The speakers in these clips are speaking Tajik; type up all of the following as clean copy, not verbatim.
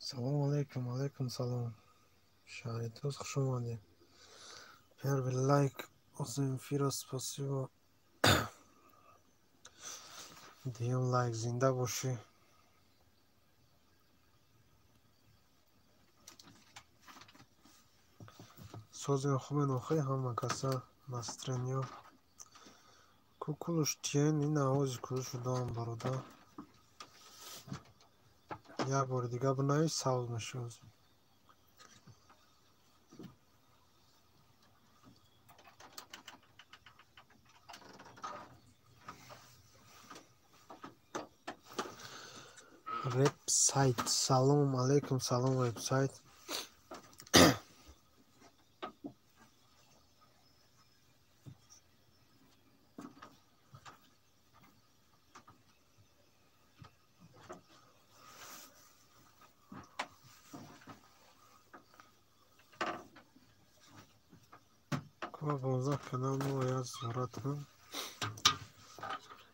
Салом алейкум, алейкум салом. Шаҳритоз, хуш омадед. Первый лайк Земфира, спасибо. Дуюм лайк, зинда бошӣ. Созем хубен охи ҳама каса настроение. Кукулуш тиен ин овози кулушу дорам бародар. Як бори дига бинавис савз мешавад. Ребсайт. Салом алейкум, салом вебсайт.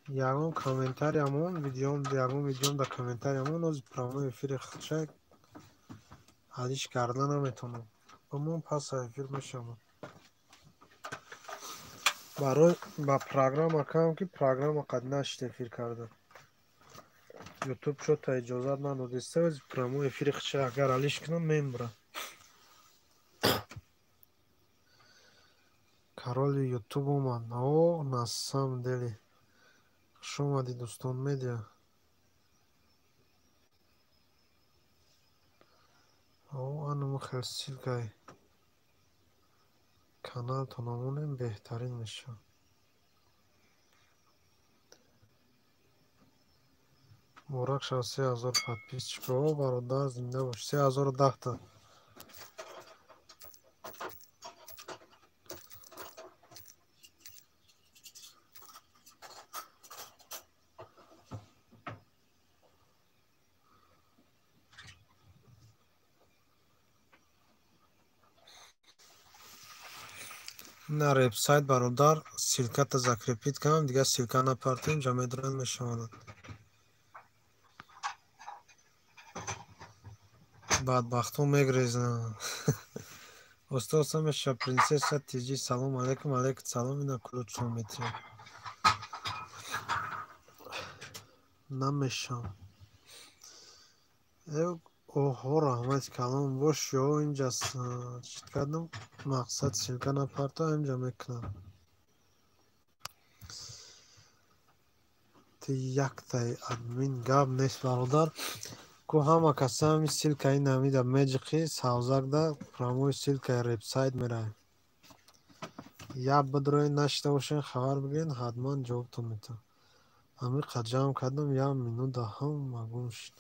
Ягон комментариямон видеом, ягон видеом дар комментариямон ози прямой эфири худша ҳалиш карда наметавонам. Бимон пас эфир мешавад. Барои ба программа кам ки программа қад нашид эфир карда. Ютуб чо-то иҷозат надодиста, ози прямой эфири худша агар ҳалиш кунам мембурам. Короли Ютуб омад. О, на самом деле. Хуш омадӣ, дӯстон медиа. О, анама хел ссылкаи каналтон омонем беҳтарин мешавад. Муборак шавад 3000 подписчик. О, бародар, зинда бош. 3010 та. На вебсайт бародар ссылката закрепить кардам, дигар ссылка напартем, ҷа медоранд мешаванд. Бадбахтҳо мегрезанд. Оста оста мешавад. Принсесса Тиҷи, салом алейкум, алейкум салом, ина кулучон метиҳам. Намешавам. Оҳо, раҳмати калом бош, ё инҷа чит кардам, мақсад ссылка напарто, инҷа мекунам. Ти яктаи админ гап нест бародар. Ку ҳама каса ҳами ссылкаи намида меҷиқи савзакда прямой ссылкаи вебсайт меравем. Як бидрои нашида бошен, хабар бигирен, ҳатман ҷавобтон метавам. Ҳамиқа ҷамъ кардам, як минута ҳама гум шуд.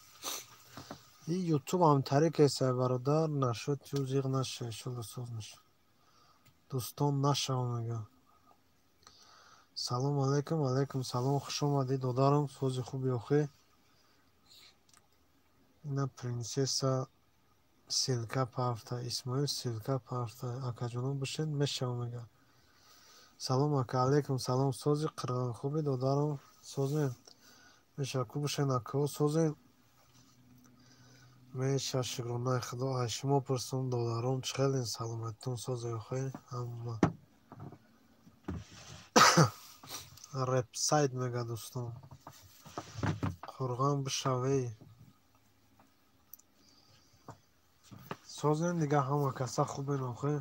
И Ютуб ҳам тариқест, бародар, нашуд тю зиғ наша, иншолло соз мешавад. Дӯстон нашава мегӯям. Салом алейкум, алейкум салом, хуш омадӣ додарам, сози хуби охӣ. Ина принсесса ссылка парта, Исмоил ссылка парта, акаҷонон бошед, мешава мегӯям. Салом ака, алейкум салом, сози қирғин хуби додарам, созем. Мешава ку бошед акаҳо, созем. Меша шукронаи худо, ай шумо пурсум додаром, чӣ хелен саломатитон созе охӣ ҳама. Ребсайт мега дӯстон. Қурғон бишавей. Созем дига ҳама каса хубен охӣ.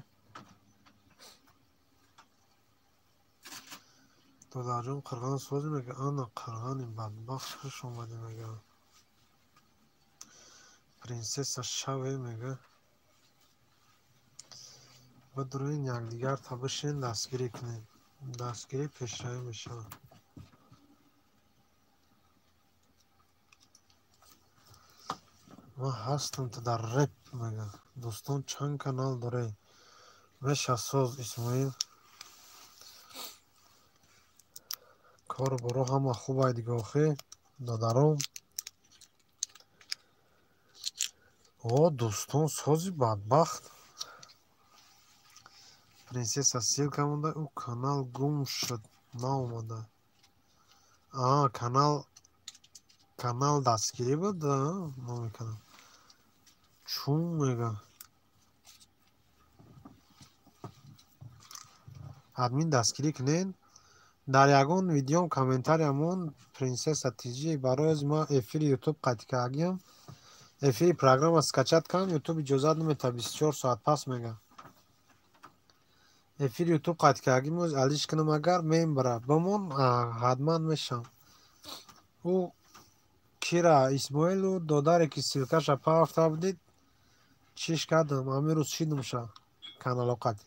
Додарҷон қирған соз мега, ана қирғани бадбахт хуш омадӣ мега. Принсесса шаве мега. Бидурен якдигарта бишин дастгирӣ кунед. Дастгирӣ пешравӣ мешавад. Ман ҳастам ту дар реп мега. Дӯстон чанд канал доред? Меша соз Исмоил. Кору боро ҳама хубай дига охи додаром. О, дӯстон сози бадбахт. Принсесса ссылка монда, ӯ канал гум шуд, наомада. А, канал дастгирӣ буд, номи канал. Чун мега. Админ дастгирӣ кунед. Дар ягон видеом комментариямон Принсесса ТЖ барои аз ма эфири Ютуб қатъ кардагиам. Эфири программа скачать кардам, Ютуб иҷозат наметавад 24 соат пас мега. Эфири Ютуб қатъ кардагим, алиш кунам агар мембара бимон ҳатман мешавам. Ӯ кира Исмоилу додаре ки ссылкаша пафта будид, чиш кардам, ҳамин рӯз шидумша канало қатъ.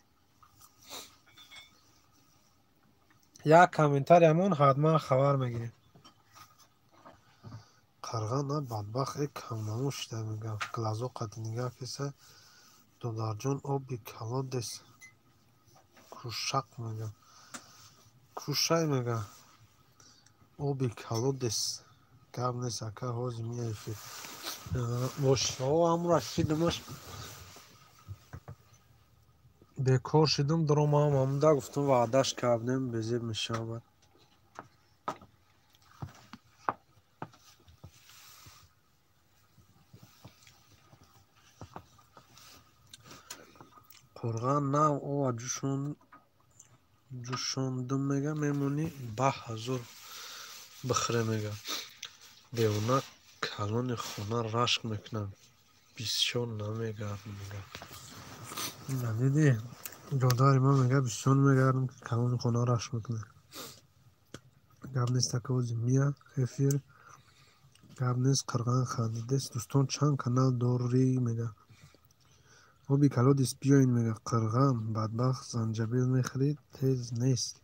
Як комментариямон ҳатман хабар мегирем. Қарған а бадбахт э камнамо шуда мега. Глазо қатъи нигаҳ кеса. Додарҷон оби колодец кушақ мега. Кушай мега. Оби колодец. Гап нест ака ҳозир мия эфир. Бош, ҳамура шидумаш. Бекор шидум, дуромам ҳамуда гуфтум ваъдаш кардем, безеб мешавад. Қурған нав ова ҷӯшондум мега, мемонӣ 10,000 бихӯре мега. Девона калони хона рашк мекунад, бисёр намегардам мега. Ина дидӣ, додари ман мега бисёр мегардам, калони хона рашк мекунад. Гап нест ака ози мия эфир. Гап нест қирған хандидест. Дӯстон чанд канал дорӣ мега. Оби колодец биёин мега. Қирған бадбахт занҷабил мехӯрид, тез нест.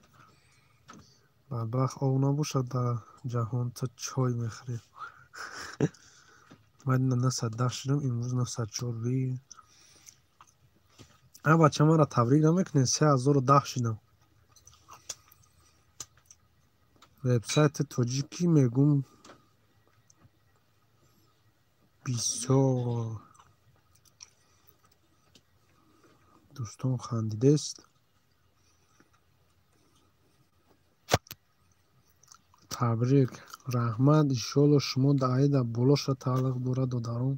Бадбахт об набошад дар ҷаҳон, ту чой мехӯрӣ. Ман ина 910 шудам, имрӯз 904 ви. А бача маро табрик намекунед, 3010 шудам. Вебсайти тоҷикӣ мегум бисёр. Дӯстон хандидест. Табрик, раҳмат, иншоалло шумо да аида болоша тааллуқ дорад додарон.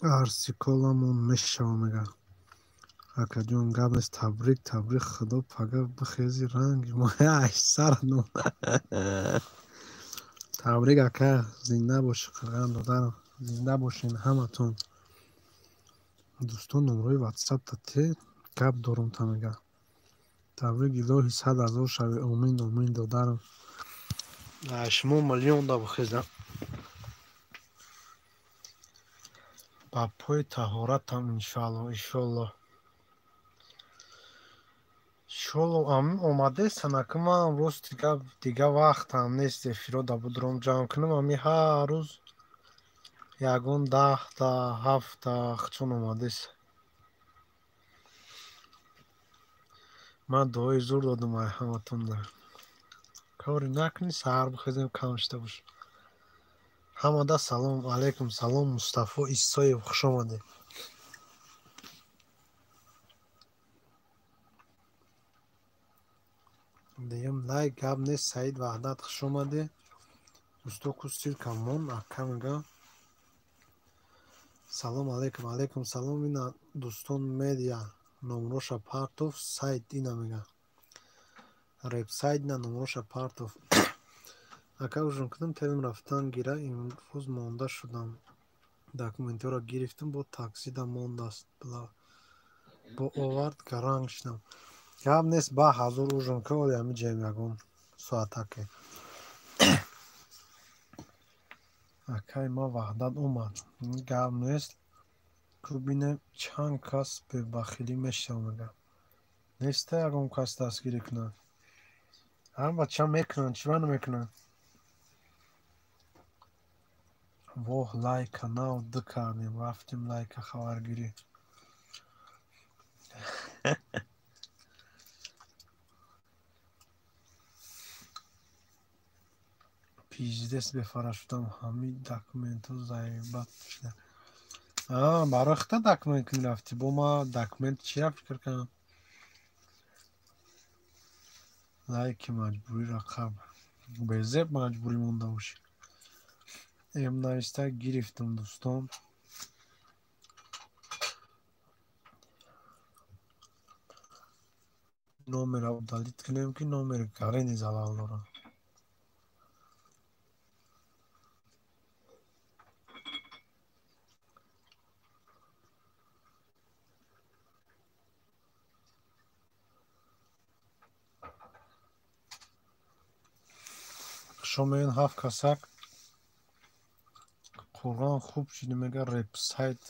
Арсиколамон мешава мега. Акаҷон гап нест, табрик, табрик, худо пага бихези ранги мо. Ай саратон. Табрик ака, зинда бошӣ қирған додарам, зинда бошен ҳаматон. Дӯстон номрои ватсапта те гап дорум та мега. Табрик илоҳи 100,000 шавӣ. Омин, омин додарам. Шумо миллион да бихезам. Ба пои таҳоратам иншоалло, иншоалло. Иншоалло омадесан ака ман рост дига вақтам нест эфиро да будром ҷамъ кунам. Ами ҳар рӯз ягон 10та 7та хчон омадест. Ман дуои зур додум ай ҳаматон. Коре накунӣ саҳар бихезем кам шуда бош. Ҳамада салом алейкум, салом Мустафо Исоев, хуш омадед. Дуюм лайк гап нест, Саид Ваҳдат, хуш омадед. Дӯсто ку ссылка мон ака мега. Салом алейкум, алейкум салом. Ина дӯстон медиа номроша партов сайт ина мега. Ребсайт ина номроша партов. Ака ужин кунам телем рафтан гира, имрӯз монда шудам. Документҳоро гирифтам, бо таксида мондааст. Бо овард гаранг шудам. Гап нест, ба ҳазур ужин ки оли ҳами ҷем ягон соатаке. Акай ма Ваҳдат омад. Гап нест. Ку бинем чанд кас бебахилӣ мешавад мега. Неста ягон кас дастгирӣ кунад. Ҳам бача мекунанд, чӣ ба намекунанд? Воҳ, лайка нав ду кардем, рафтем лайка хабаргирӣ. Пиздец бефара шудам, ҳами документҳо заебат шуда. Барои хита документ кунӣ рафтӣ? Бо ма документ чия фикр кардам? Лайки маҷбурӣ рақаб. Безеб маҷбурӣ монда бошӣ. Эм нависта гирифтам, дӯстон. Номера удалить кунем, ки номери гарени залал дорад. Шомеен ҳафт касак. Қуръон хуб шуд, мега ребсайт.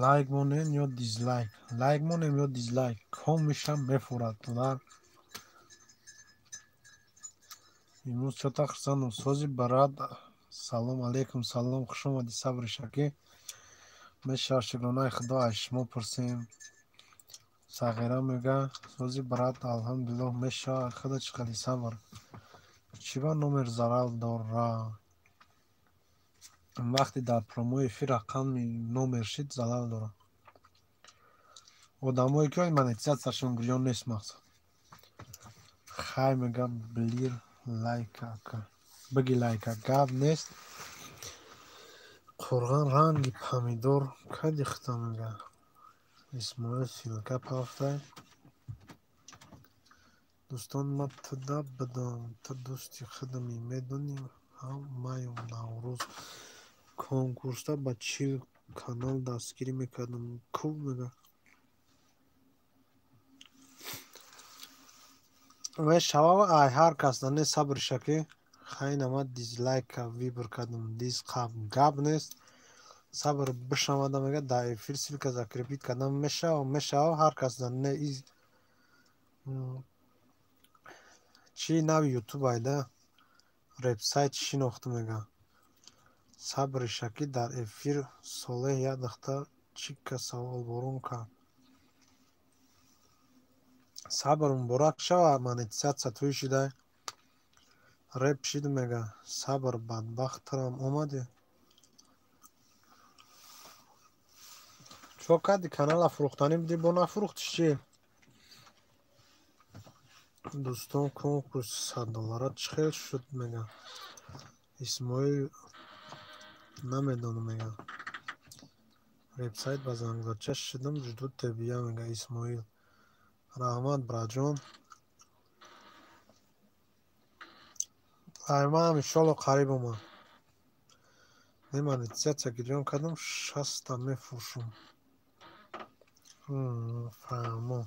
Лайк монем ё дизлайк? Лайк монем ё дизлайк? Ком мешам мефурад дар. Имрӯз чота хурсандам. Сози барад. Салом алейкум, салом, хуш омадӣ, Сабри Шакӣ. Мешава шукронаи Худо аз шумо пурсем. Сағира мега сози брат, алҳамдулиллоҳ, мешава худо чӣ қадри сабр. Чӣ ба номер зарал дора? Вақте дар прямой эфир рақами номер шид, залал дора. Одамое ки монетизатсияшон гирён нест мақсад. Хай мега блир лайка ака. Биги лайка, гап нест. Қурғон ранги помидор кади хита мега. Исмоил ссылка пафтай. Дӯстон, ма туда будам, ту дӯсти худами, медонӣ ҳам маю Наврӯз конкурсда ба 40 канал дастгирӣ мекардам. Ку мега. Мешава ай ҳар кас да не Сабри Шакӣ. Хайна ма дизлайка выбор кардам, диз қаб гап нест. Сабр бишавада мега дар эфир ссылка закрепить кардам мешава, мешава ҳар кас да не из чӣ нави ютуб айда ребсайт шинохт мега. Сабри Шакӣ дар эфир Солеҳ як духтар чика саволборон кард. Сабр муборак шава, монетизатсия туй шидай. Реп шид мега. Сабр бадбахт тарам омадӣ. Чо кардӣ канала фурӯхтанӣ будӣ, бо нафурӯхтиш чӣ? Дӯстон, конкурси 100 доллара чӣ хел шуд мега. Исмоил намедонам мега. Ребсайт ба зангзача шудам, жду тебя мега Исмоил. Раҳмат, братҷон. Ай манам иншоалло қариб омад. Не монетизатсия гирён кардам, 60 мефурӯшам. Фаҳмо.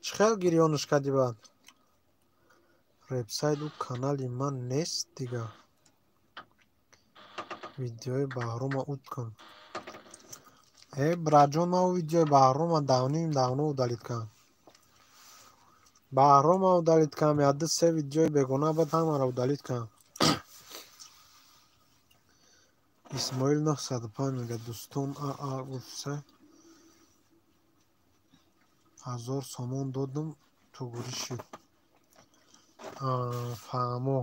Чӣ хел гирёнаш кардӣ баъд? Ребсайт ӯ канали ман нест дига. Видеои Баҳрома уд кун. Э, братҷон, ман ӯ видеои Баҳрома давним давно удалить кардам. Баҳрома удалить кардам, як ду се видеои бегона буд, ҳамаро удалить кардам. Исмоил 905 мега дӯстон аа гуфтса 1000 сомон додам, тугурӣ шуд. Фаҳмо.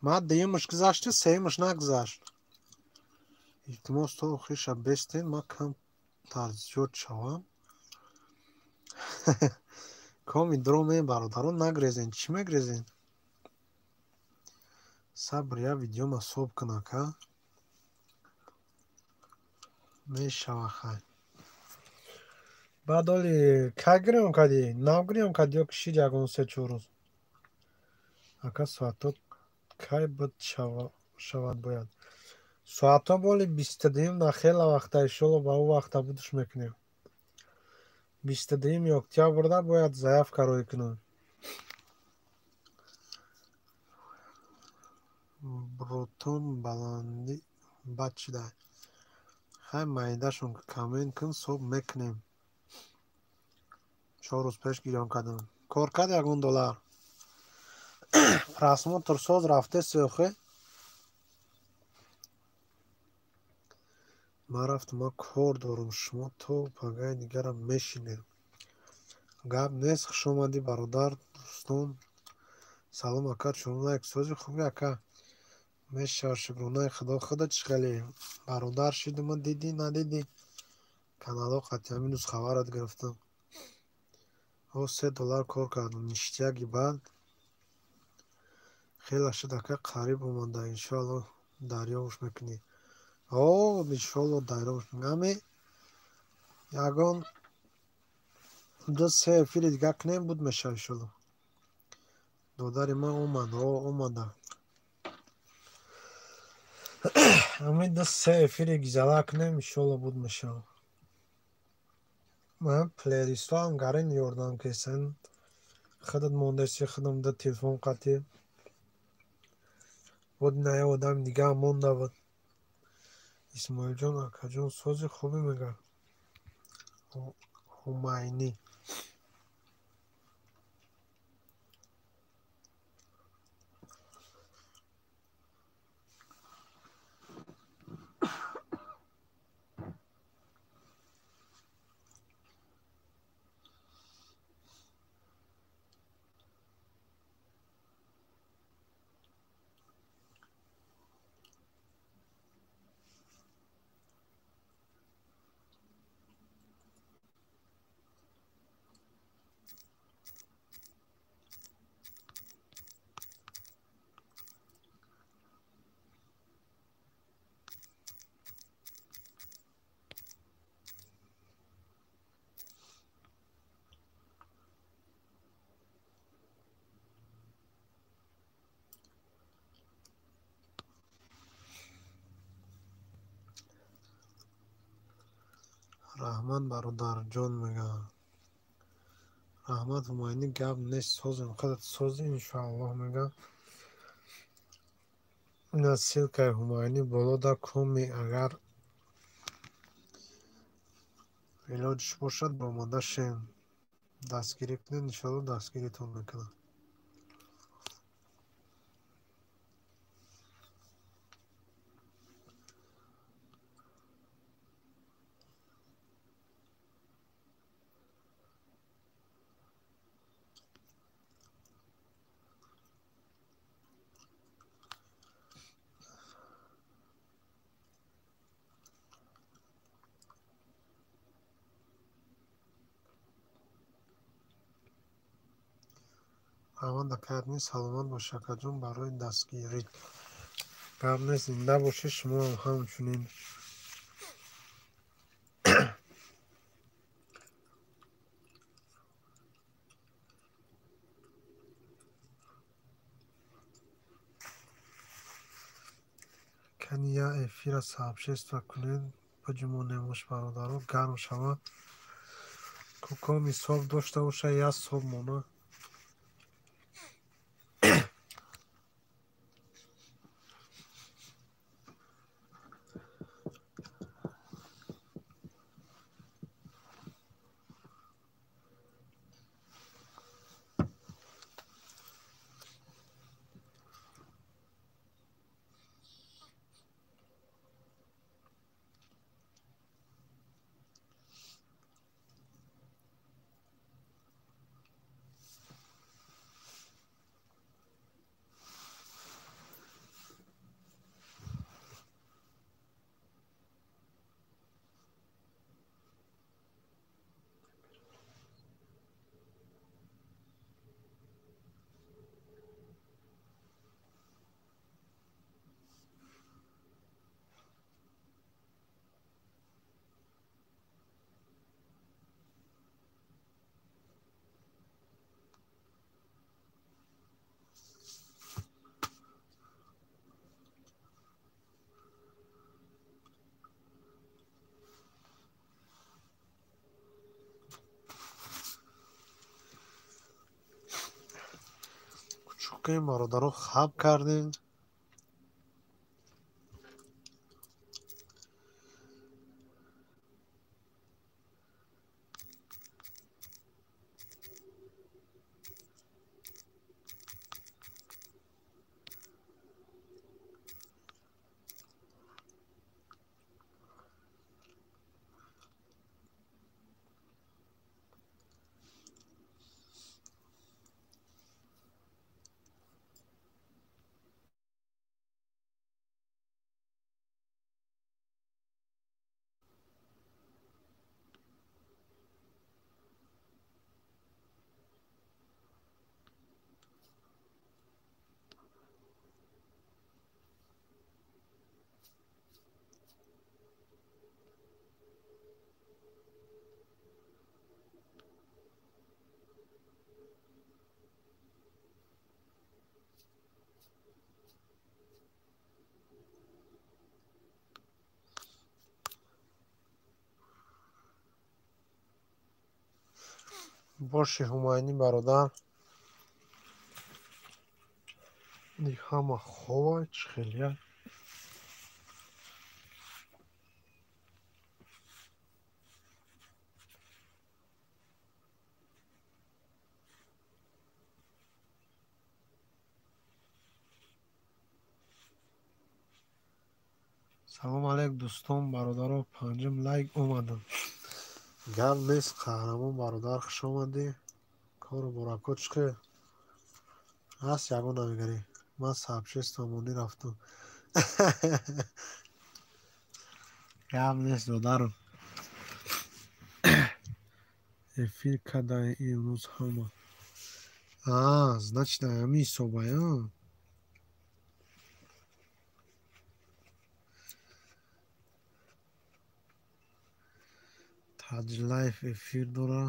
Ман дуюмаш гузашту, сеюмаш нагузашт. Илтимос то охириша бестен, ман камтар зиёд шавам. Коми дромем, бародарон, нагрезен. Чӣ мегрезен? Сабр, як видеома соб кун ака. Мешава хай. Баъд оли кай гирён кардӣ? Нав гирён кардӣ ё кишид ягон се-чор рӯз? Ака, соатҳо кай буд шавад бояд? Соатҳо боли 22-юм на хела вақта, иншолло ба ӯ вақта будуш мекунем. 22-юми октябрда бояд заявка рӯй кунам. Брутон баландӣ бад шуда. Хай майдашон коммент кун, соб мекунем. 4 рӯз пеш гирён кардам. Кор кард ягон доллар. Просмотр соз рафтест охе? Ман рафтам, ман кор дорам, шумо то пагаи дигарам мешинем. Гап нест, хуш омадӣ бародар, дӯстон. Салом ака, чун лайк сози хуби ака. Мешава, шукронаи худо. Худо чӣ хеле бародар шидима, дидӣ надидӣ? Каналҳо қатъи ҳамин рӯз хабарат гирифтам. О, $3 кор кардам, ништяги баъд. Хела шуд ака, қариб омада, иншоалло дарёфт мекунӣ. О, иншоалло дарёфт мекунӣ. Ами ягон 2-3 эфири дига кунем, буд мешава иншоалло. Додари ман омад, о, омада. Ами 2-3 эфири гизала кунем, иншоалло буд мешава. Ман плейлистҳоам гарин ёрдам кесен. Худат мондаси, худам да телефон қатӣ. Буд на я одами дигаам монда буд. Исмоилҷон акаҷон сози хубе мега. Ҳумайнӣ. Раҳмат бародарҷон мегӯяд. Раҳмат Ҳумайнӣ, гап нест, созем, худат сози иншоаллоҳ мегӯяд. Ина ссилкаи Ҳумайнӣ боло да коми, агар илоҷиш бошад омода шем. Дастгирӣ кунед, иншоалло дастгиритон мекунам. Раҳмат акаятни, саломат бош акаҷон барои дастгирӣ. Гап нест, зинда бошед, шумоам ҳамчунин. Кани я эфира сообщество кунед, биҷумонемуш бародаро, гарм шава. Кукоми соб дошта боша, я соб мона. Ҷиқем, бародаро, хаб кардем. Боши, Ҳумайнӣ бародар. Ҳама хова чӣ хелия? Салом алейк, дӯстон, бародаро, панҷум лайк омадам. Гап нест, қаҳрамон бародар, хуш омадӣ. Кору боракот чӣ хел? Ҳаст ягон навигарӣ? Ман сообщество монӣ рафтам. Гап нест, додару. Эфир кадаи имрӯз ҳама. Аа, значит, ҳамин ҳисобай, а? Таҷлайф эфир дора.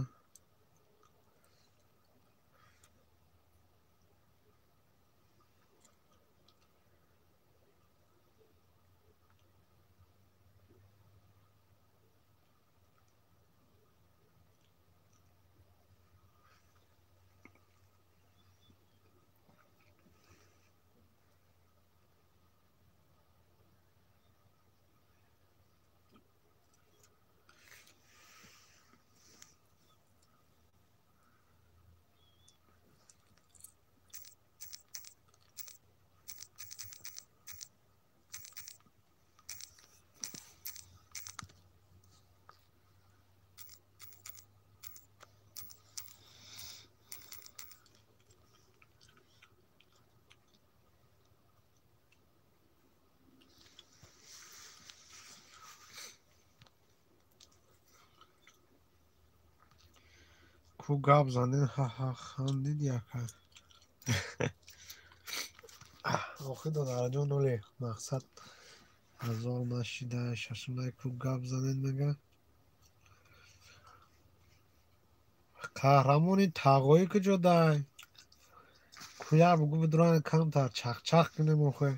Ку гап занед, ҳа-ҳа хандид яка. Охи додарҷон, оле мақсад ҳазор нашида шашум лайк ку гап занед мега. Қаҳрамони тағоӣ куҷо дай? Куя бугу бидуран камтар чахчах кунем охе.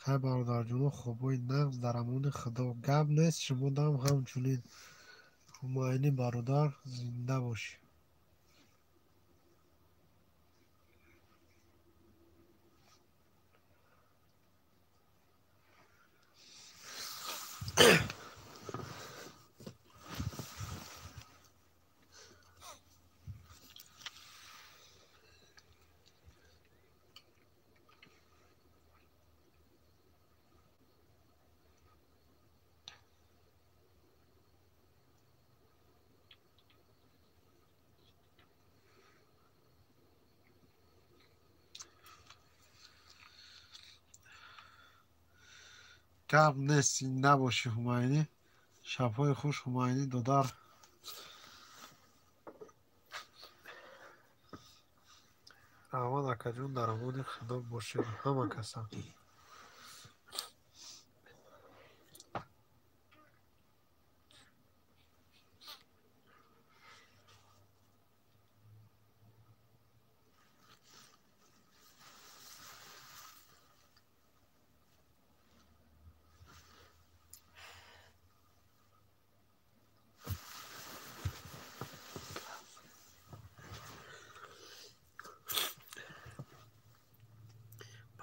Хай бародарҷоно, хобҳои нағз, дар амони Худо. Гап нест, шумодам ҳамчунин. Ҳумайнӣ бародар, зинда бошӣ. Гап нест, зинда бошӣ, Ҳумайнӣ. Шабҳои хуш, Ҳумайнӣ додар. Раҳмат, акаҷон, дар амони Худо бошед ҳама каса.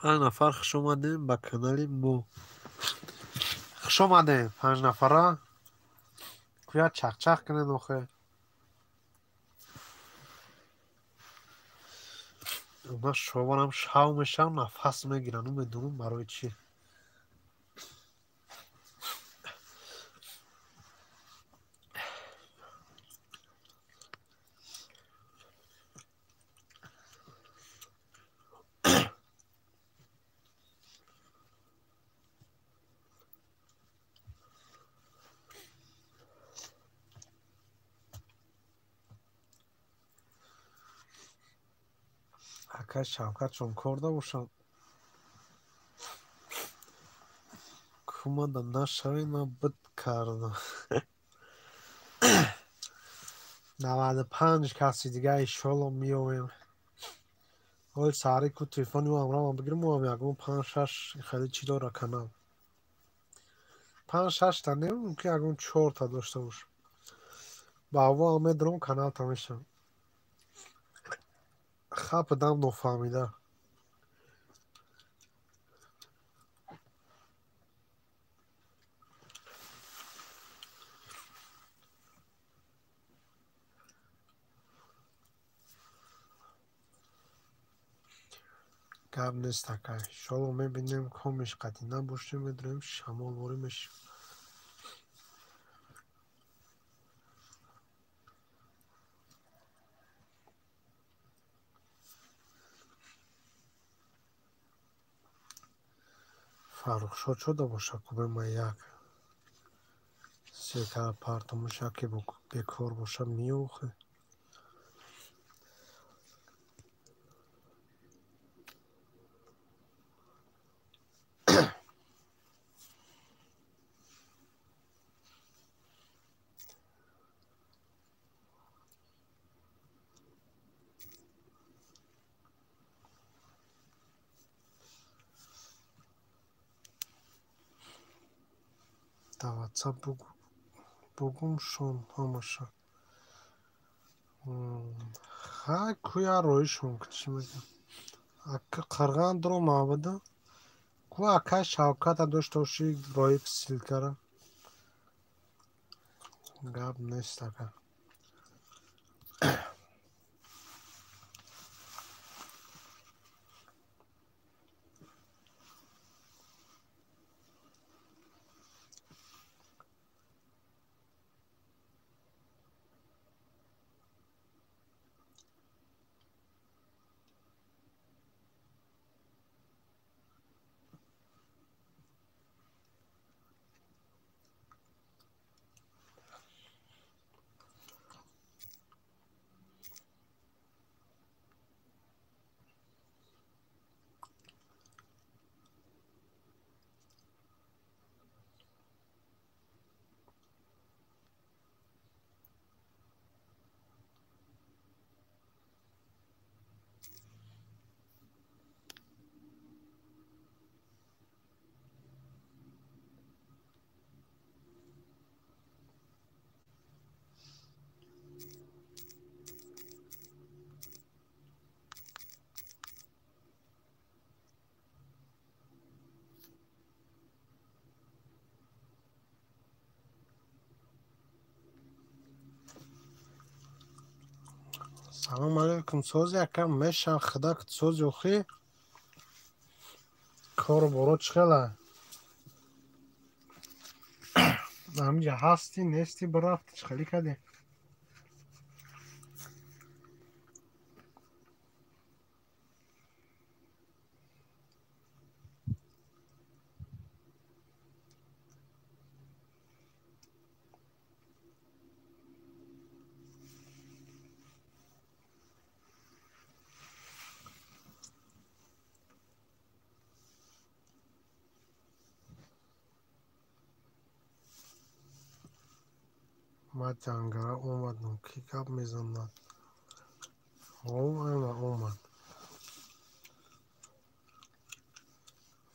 Панҷ нафар хуш омадем ба канали мо. Хуш омадем панҷ нафара. Куя чақчақ кунед охе. Ман шоварам шав мешавам, нафас мегирам, намедонам барои чӣ. Акай Шавкатшон корда бошад. Кумада нашавед, ман бит кардам. 95 каси дига иншолло меоем. Ҳоли саҳари ку телефони ӯ ҳамроҳам бигирам, ӯ ҳам ягон панҷ-шаш хеле чӣ дора канал. Панҷ-шашта не, мумкин ягон чорта дошта бошам. Ба ҳаво ҳам медурам, каналта мешавам. Хапидам нофаҳмида. Гап нест акай. Иншолло мебинем, комиш қатъӣ набошем, медурем, шамолворӣ мешем. Фаррухшо чо да боша кубе ма як секара партомуша ки бекор боша меохе. Дар ватсап бугумшон ҳамаша. Хай куя роишон чӣ мегӯям. Ака қирған дуром аввада. Ку акай Шавката дошта бошӣ рои ссилкара. Гап нест ака. Салом алейкум, сози акам мешан худак сози охи кору боро чӣ хела? Ҳаминҷа ҳастӣ нестӣ бирафтӣ чӣ хелӣ кардӣ? Ман ҷангара омадам, кӣ гап мезанад? Ана омад.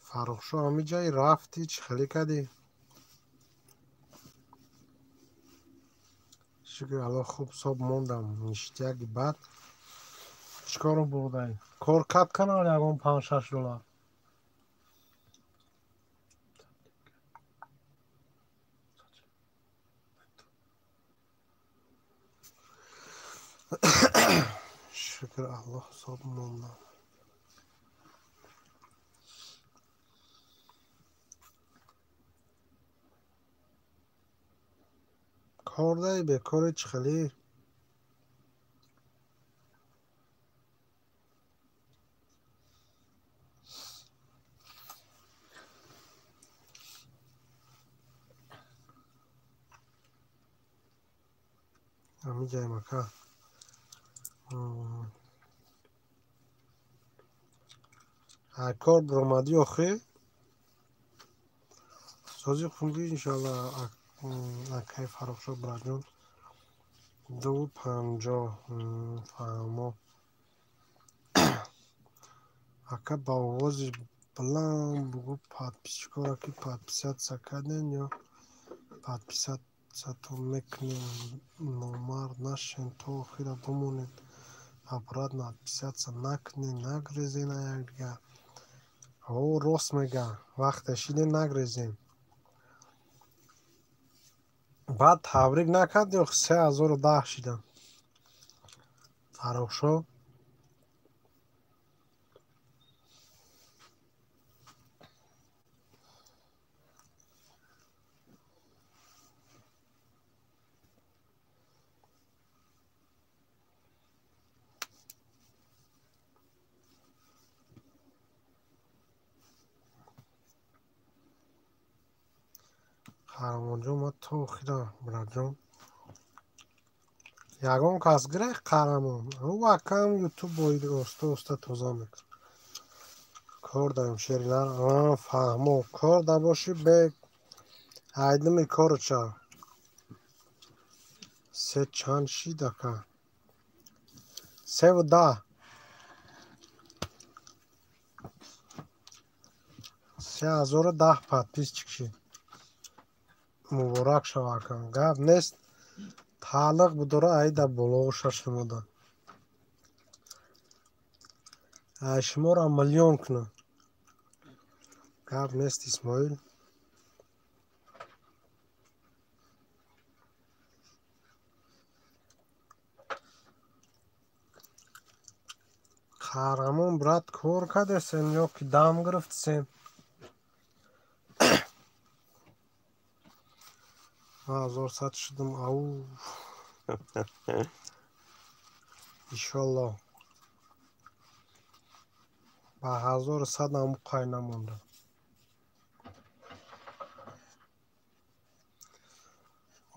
Фаррухшо ҳамин ҷай рафтӣ, чӣ хелӣ кардӣ? Шукр Алло, хуб соб мондам. Ништяки бад. Чӣ кору бурдаӣ? Кор кат канал ягон панҷ-шаш доллар. Шукр Аллоҳ ҳисоб мондам. Кордаи бекори чӣ хелӣ? Ҳамиҷаем ака. Кор биромадӣ охир? Сози хунди иншоалло акай Фаррухшо бираҷон. 2,50 фаҳмо. Ака ба овози баланд бугӯ подписчикоро ки подписаться кардем ё подписаться мекунем, номард нашен то охира бимонед. Обратно отписаться накунед, нагрезен якдигар. О, рост мега, вақте шидем нагрезем. Баъд табрик накард ё 3010 шидам. Фаррухшо Қаҳрамонҷон, ман то охира бираҷон. Ягон кас гирехт қаҳрамон. Ӯ акам ютуб боид оста оста тоза мекунад. Кор даем шеринар. Фаҳмо. Кор да бошӣ бе айдими корча. Се чанд шид ака? 3,10. 3010 подписчик шид. Муборак шава акам. Гап нест. Тааллуқ будора айда болоғуша шумода. Ай шуморо миллион кунам. Гап нест Исмоил. Қаҳрамон брат кор кардесем ё ки дам гирифтсем? 1100 шудам. Ау. Иншолло. Ба 1100 ҳам қай намонда.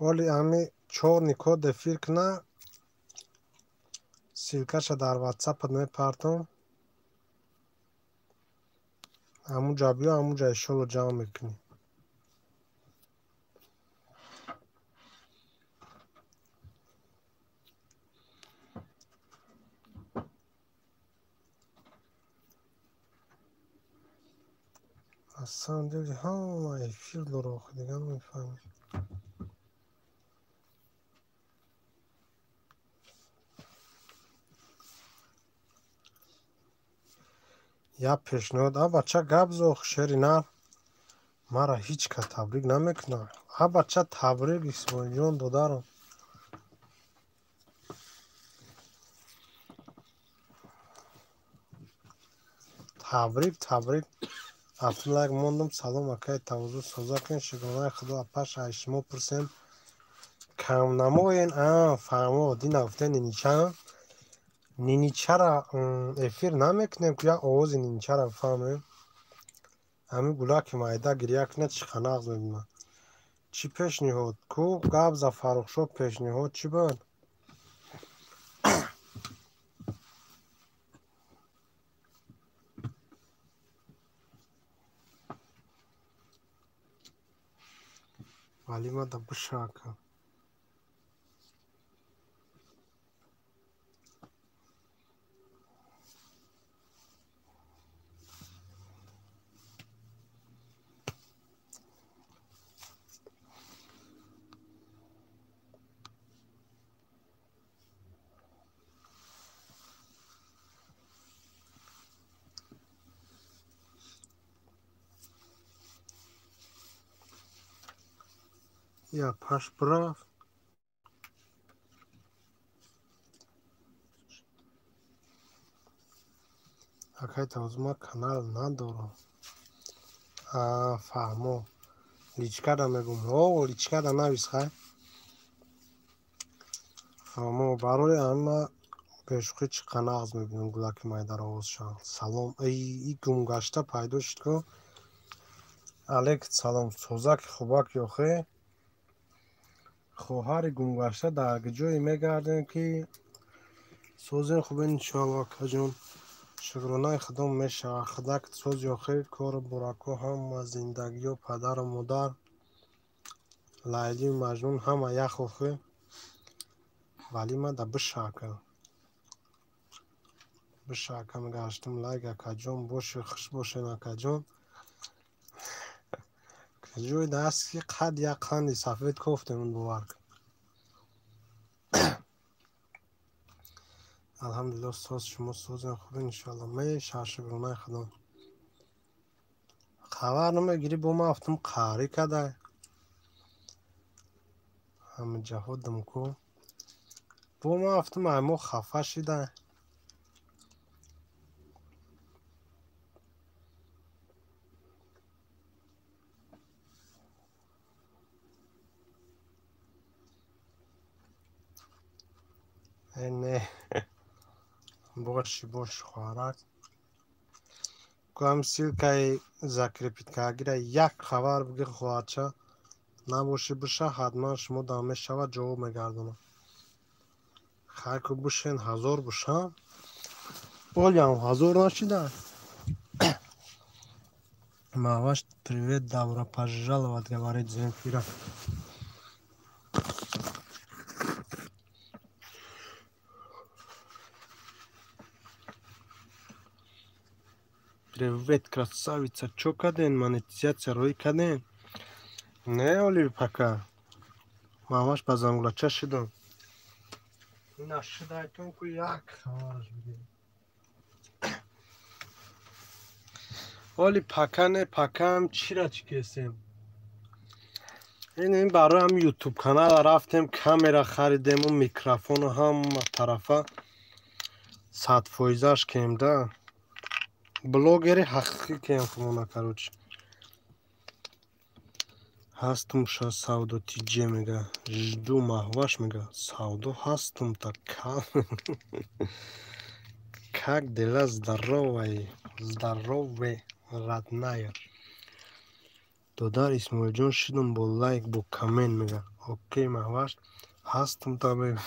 Оли ҳами чорни код эфир куна, ссилкаша дар ватсапат мепартом. Ҳамуҷа биё, ҳамуҷа иншолло ҷамъ мекунӣ. На самом деле ҳама эфир дора, охи дигар намефаҳмем. Як пешниҳод. А бача гап зо шери нар. Мара ҳеҷ кас табрик намекунад. А бача табрик Исмоилҷон додарам. Табрик, табрик. Ҳафтум лайк мондам. Салом акай тавозӯ соза кун. Шукронаи худо апаш ай шумо пурсем. Камнамоен. Фаҳмо. Дина гуфтем нинича. Ниничара эфир намекунем ки як овози ниничара бифаҳмем. Ҳамин гулаки майда гиря кунад, чӣ қанағз мебинад. Чӣ пешниҳод? Ку гап за Фаррухшо пешниҳод чӣ буд? Валима да бишака. Я паш прав. Акай Тавозу, ман канал надорам. Фаҳмо. Личкада мегӯм. О, личкада навис, хай. Фаҳмо, барои ҳама бешӯхӣ чӣ қанағз мебинам гулаки майдаро овозшаванд. Салом. Эй, и гумгашта пайдо шуд ку. Алек салом, созаки хубак ёхе. Хоҳари гумгашта дар ҷое мегардем ки созем хубен иншоалло, акаҷон. Шукронаи худо мешавад. Худак соз ёхе, кору бурако ҳама зиндагиё, падару модар, Лайлию Маҷнун ҳама ях охе. Вале ма да бишака. Бишака мегаштам лайк акаҷон, боши хуш бошен акаҷон. Ҷой даст ки қад як қанди сафед кофтем бовар кун. Алҳамдулилло, соз шумо созем хуб иншоалло. Мешавад шукронаи худо. Хабар намегирӣ бо ман афтум қаҳрӣ кадай. Ҳамаҷаҳо димку. Бо ман афтум ай мо хафа шидай. Э не. Боши, боши, хоҳарак. Куам ссылкаи закрепить кардагира як хабар бигир хоҳарча. Набоши биша, ҳатман шумо дам мешавад ҷавоб мегардонам. Хай ку бишен ҳазор бошам. Олиам ҳазор нашида. Маваш привет, добро пожаловать, говорит Земфира. Привет, красавица, чё каден? Монетизация рӯй каден? Не, оли пока. Маваш ба зангулача шидам. Ина шидайтон ку як хабараш бигирем. Оли пока не, покам чира чӣ кесем? Ин барои ҳам ютуб канала рафтем, камера харидему, микрофону ҳама тарафа 100 фоизаш кем да. Блогери ҳақиқӣ кем хумона, короче. Ҳастум ша савдо тиҷе мега. Жду Маҳваш мега. Савдо ҳастум та как дела, здоровай, здорове, родная. Додар Исмоилҷон шидум бо лайк, бо коммент мега. Окей, Маҳваш ҳастум та мега.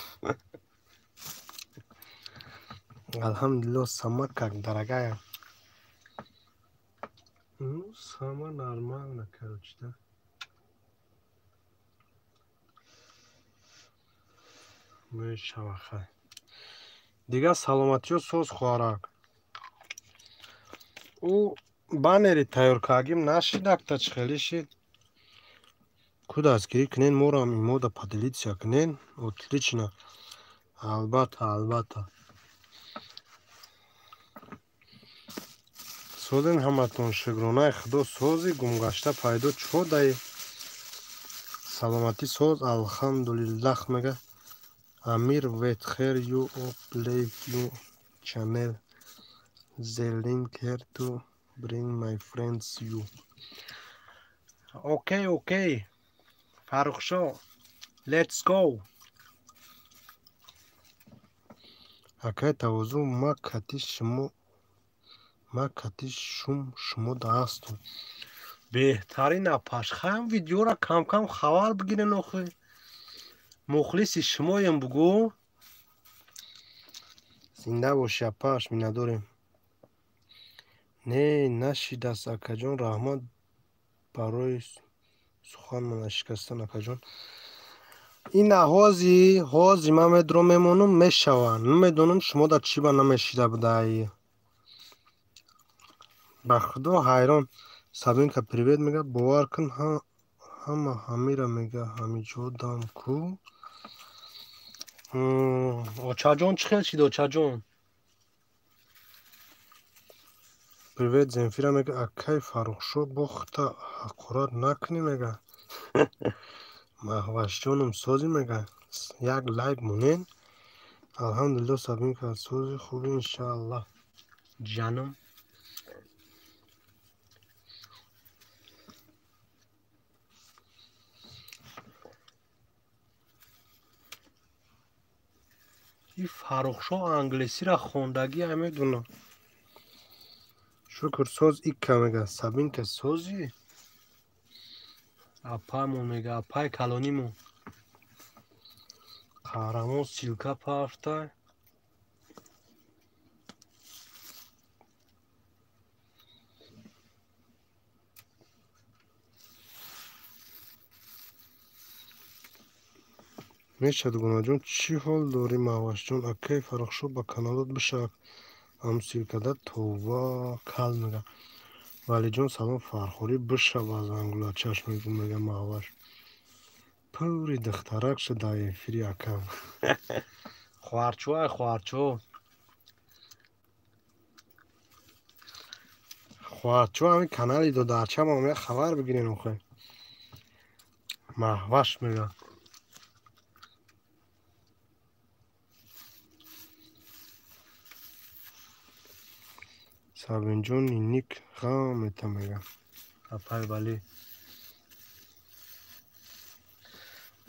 Алҳамдулилло, сама как, дорогая? Ну, сама нормально, короче, да. Мешава хай. Дигар саломатиё соз, хоҳарак. Ӯ баннери тайёр кардагим нашидакта чӣ хеле шид? Ку дастгирӣ кунен морам имода поделиться кунен. Отлично. Албатта, албатта. Созен ҳаматон, шукронаи худо сози гумгашта пайдо чо даи. Саломатӣ соз, алҳамдулиллах мега. Амир Ветхер you upload you channel the link here to bring my friends you. Окей, окей. Фаррухшо, let's go. Акай Тавозу, ма кати шумо ма кати шум шумо да ҳастум. Беҳтарин апаш. Хаям видеора кам-кам хабар бигирен охи. Мухлиси шумоем бугӯ. Зинда боши апаш, миннатдорем. Не, нашидааст акаҷон, раҳмат барои суханмон нашикастан акаҷон. Ина ҳози ҳози ман медро мемонам мешава. Намедонам шумо дар чӣ ба намешида будаи. Ба худо ҳайрон. Сабинка привет мега, бовар кун ҳама ҳамира мега ҳамиҷо дам ку. Очаҷон чӣ хел шид очаҷон? Привет, Земфира мега, акай Фаррухшо бохта ҳақорат накунӣ мега. Маҳвашҷоном созӣ мега. Як лайк монен. Алҳамдулилло, Сабинка сози хуби иншааллоҳ. Ҷаном. И Фаррухшоҳ англисиро хондагӣ медонам. Шукр соз икка мега. Сабинка созӣ? Апаймон мега, апай калонимон. Қаҳрамон ссылка пафтай. Мешад Гунаҷон, чӣ ҳол дорӣ Маҳвашҷон? Акай Фаррухшоҳ ба каналот бишавад. Ам ссылкада товба кал мега. Валиҷон салом Фархорӣ бишав аз ангулачаш мега Маҳваш. Пури духтарак шуд дар эфири акам. Хоҳарчо ай хоҳарчо. Хоҳарчо ҳамин канали додарчам омая хабар бигирен охе. Маҳваш мега. Сабинҷон ник ғам мета мега. Апай валӣ.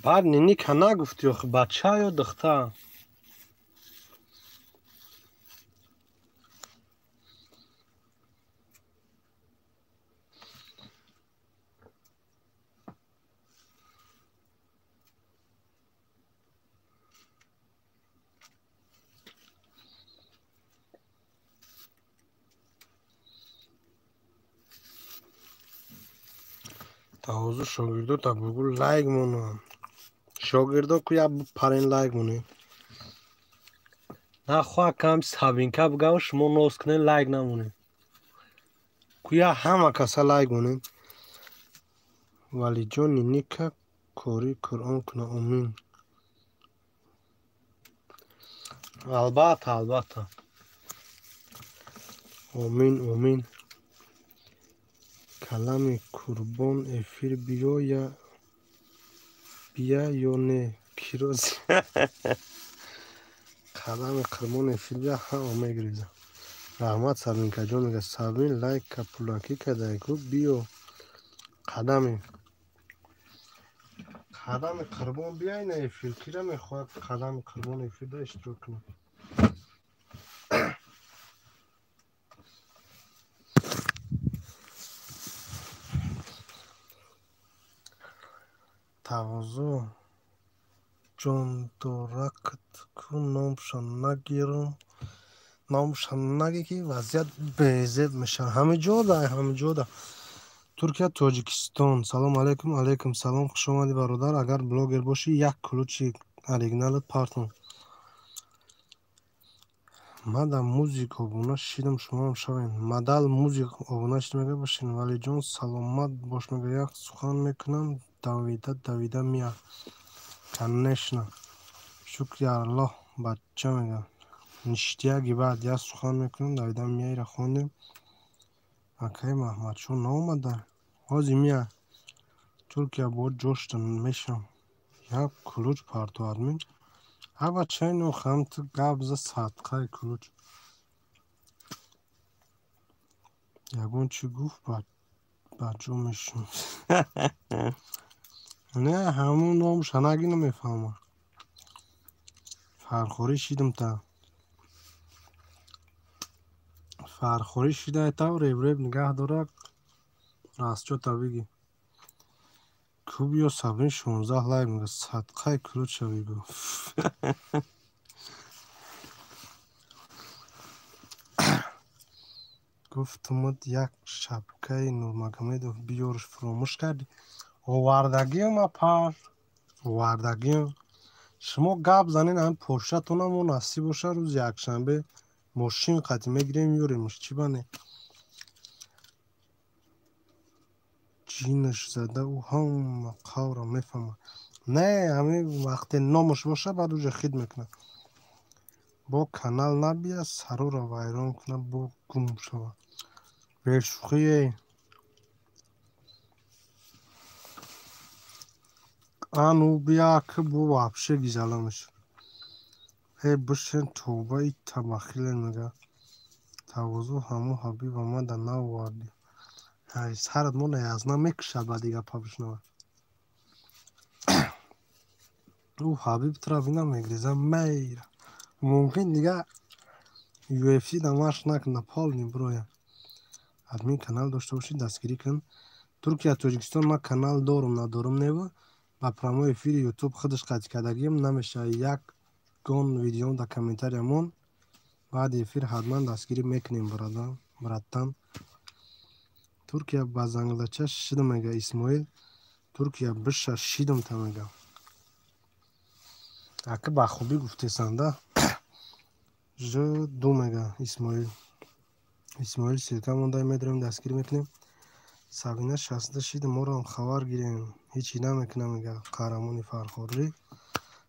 Баъд ниника нагуфтӣ охи бача ё духтар? Тавозу шогирдота бугу лайк монам. Шогирдо ку як парен лайк монед. Нахоҳ кам Сабинка бигам шумо ноз кунед лайк намонед. Ку як ҳама каса лайк монед. Валиҷон ниника кори Қуръон куна омин. Албатта, албатта. Омин, омин. Калами Курбон эфир биё бия ё не? Кирози. Калами Қурбон эфир бия ҳама мегириза. Раҳмат Сабинкаҷон мега. Сабин лайка пулакӣ кадай ку биё. Қадами. Қадами Қурбон биай на эфир. Кира мехоҳад Қадами Қурбон эфирда иштирок кунад? Тавозу ҷондоракт ку номша нагирам. Номша наги ки вазъият безеб мешавад. Ҳамиҷода, ҳамиҷода. Туркия, Тоҷикистон. Салом алейкум, алейкум салом. Хуш омадӣ бародар. Агар блогер бошӣ, як ключи оригиналат партон. Мада музик обуна шидам, шумоам шавем. Мадал музик обуна шидам мега бошин. Валиҷон саломат бош мега. Як сухан мекунам. Давида давида мия. Конечно. Шукри Аллоҳ бача мега. Ништияги баъд як сухан мекунам. Давида мияира хондем. Акай Маҳмадшоҳ наомада. Ҳозир мия. Туркия бо ҷошта мешавам. Як ключ парто админ. Ҳа бачаи нохам ту гап за садқаи ключ. Ягон чӣ гуфт ба ҷо мешум. Не, ҳамун номша наги намефаҳмам. Фархорӣ шидам та. Фархорӣ шидай тав реб-реб нигаҳ дорад. Растчота биги. Ку биё Сабрин 16 лайк мега. Садқаи ключа бигӯ. Гуфтумуд як шапкаи Нурмагомедов биёрш фуромӯш кардӣ. Овардагиам апар. Овардагиам. Шумо гап занед ҳамин поштатонам мо насиб боша рӯзи якшанбе мошин қатӣ мегирем меёремш. Чӣ бане? Ҷинаш зада ӯ ҳама қавра мефаҳмад. Не, ҳамин вақте номаш боша баъд уже хид мекунад. Бо канал набия сарора вайрон кунад бо гум шавад. Бешӯхие. Ану бия ки бо вообще гизала мешавад. Э бишен тавба ита бахиле мега. Тавозу ҳаму ҳабиб омада наовардӣ. Ҳай сарат мо наязна мекушад ба дигар па бишнавад. Ӯ ҳабиб тура бина мегреза мейра. Мумкин дига UFC да машқ накунад, полный броя. Админ канал дошта бошӣ, дастгирӣ кун. Туркия, Тоҷикистон ман канал дорум, надорум нева. Ба прямой эфири Ютуб худаш қатъ кардагиам намешавад. Як гон видеом дар комментариямон. Баъди эфир ҳатман дастгирӣ мекунем, братан. Туркия ба занглача шидам, мега Исмоил. Туркия биша шидам та, мега. Ака ба хубӣ гуфтесанда. Ж ду, мега Исмоил. Исмоил ссылка монда, медорем, дастгирӣ мекунем. Сабина шаста шида, моро хабар гирем. Ҳечи намекунам, мега қаҳрамони Фархорӣ.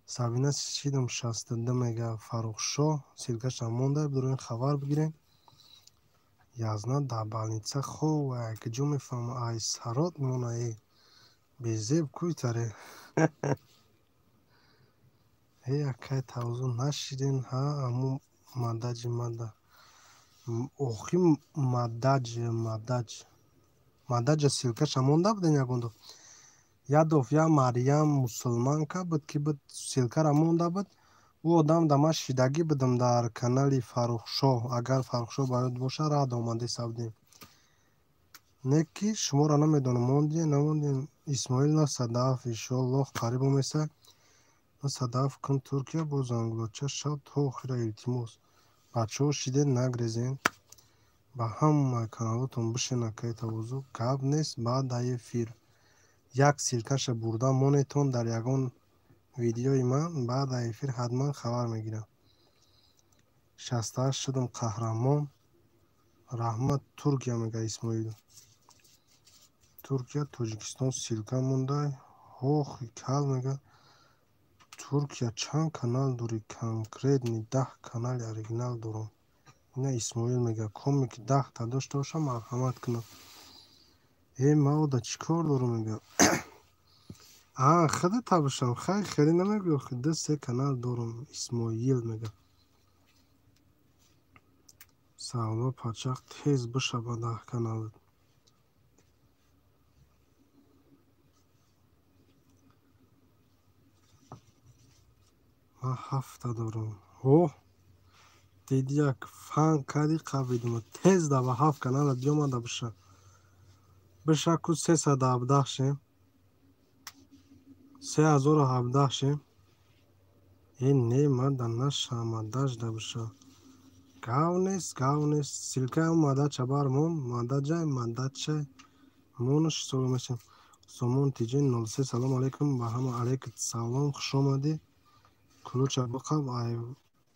Сабина шидам 62, мега Фаррухшоҳ. Ссылкашам монда, бидорем, хабар бигирем. Язна дар больница хов, куҷо мефаҳмам, ай сарот мона, э безеб куйтаре. Э акай тавзу нашиден, ҳа, аму мадаҷи мада. Охи мадаҷ, мадаҷ. Мадаҷа ссылкаша монда буден ягондо. Ядов я Марьям мусулманка буд, ки буд, ссылкара монда буд. Ӯ одам да ман шидагӣ будам дар канали Фаррухшоҳ. Агар Фаррухшоҳ ба ёд боша, рад омадеса будем. Не ки шуморо намедонам, мондем, намондем. Исмоил насадаф, иншоаллоҳ қариб омеса. Насадаф кун Туркия бо занглоча шав то охира, илтимос. Бачаҳо, шиден, нагрезен. Ба ҳамаи каналотон бишен, акай тавозу. Гап нест, баъд дар эфир. Як ссылкаша бурда монетон дар ягон видеои ман, баъд дар эфир ҳатман хабар мегирам. 68 шудам, қаҳрамон. Раҳмат, Туркия, мега Исмоил. Туркия, Тоҷикистон ссылка мондай. Ҳохи кал, мега. Туркия чанд канал дорӣ? Конкретный 10 канали оригинал дорам. Ина Исмоил мега, коме ки 10та дошта бошам, марҳамат кунам. Э маода чӣ кор дорам, мега. А худата бошам, хай хеле намегӯй, охи ду се канал дорам, Исмоил мега. Савдо пачақ тез биша ба 10 каналат. Ман ҳафта дорам. Оҳ, диди як фан кардӣ, қабидима. Тез да ба ҳафт каналат биёмада биша. Биша ку 317 шем. 3017 шем. Э не, ман да нашам, мадажда биша. Гав нест, гав нест. Ссылкаи мадача бар мон, мадаҷай, мадачай. Монаш ҳисоб мешем. Сомон тиҷи 03, салом алейкум ба ҳама, алейкум салом, хуш омадӣ. Кулуча биқаб, ай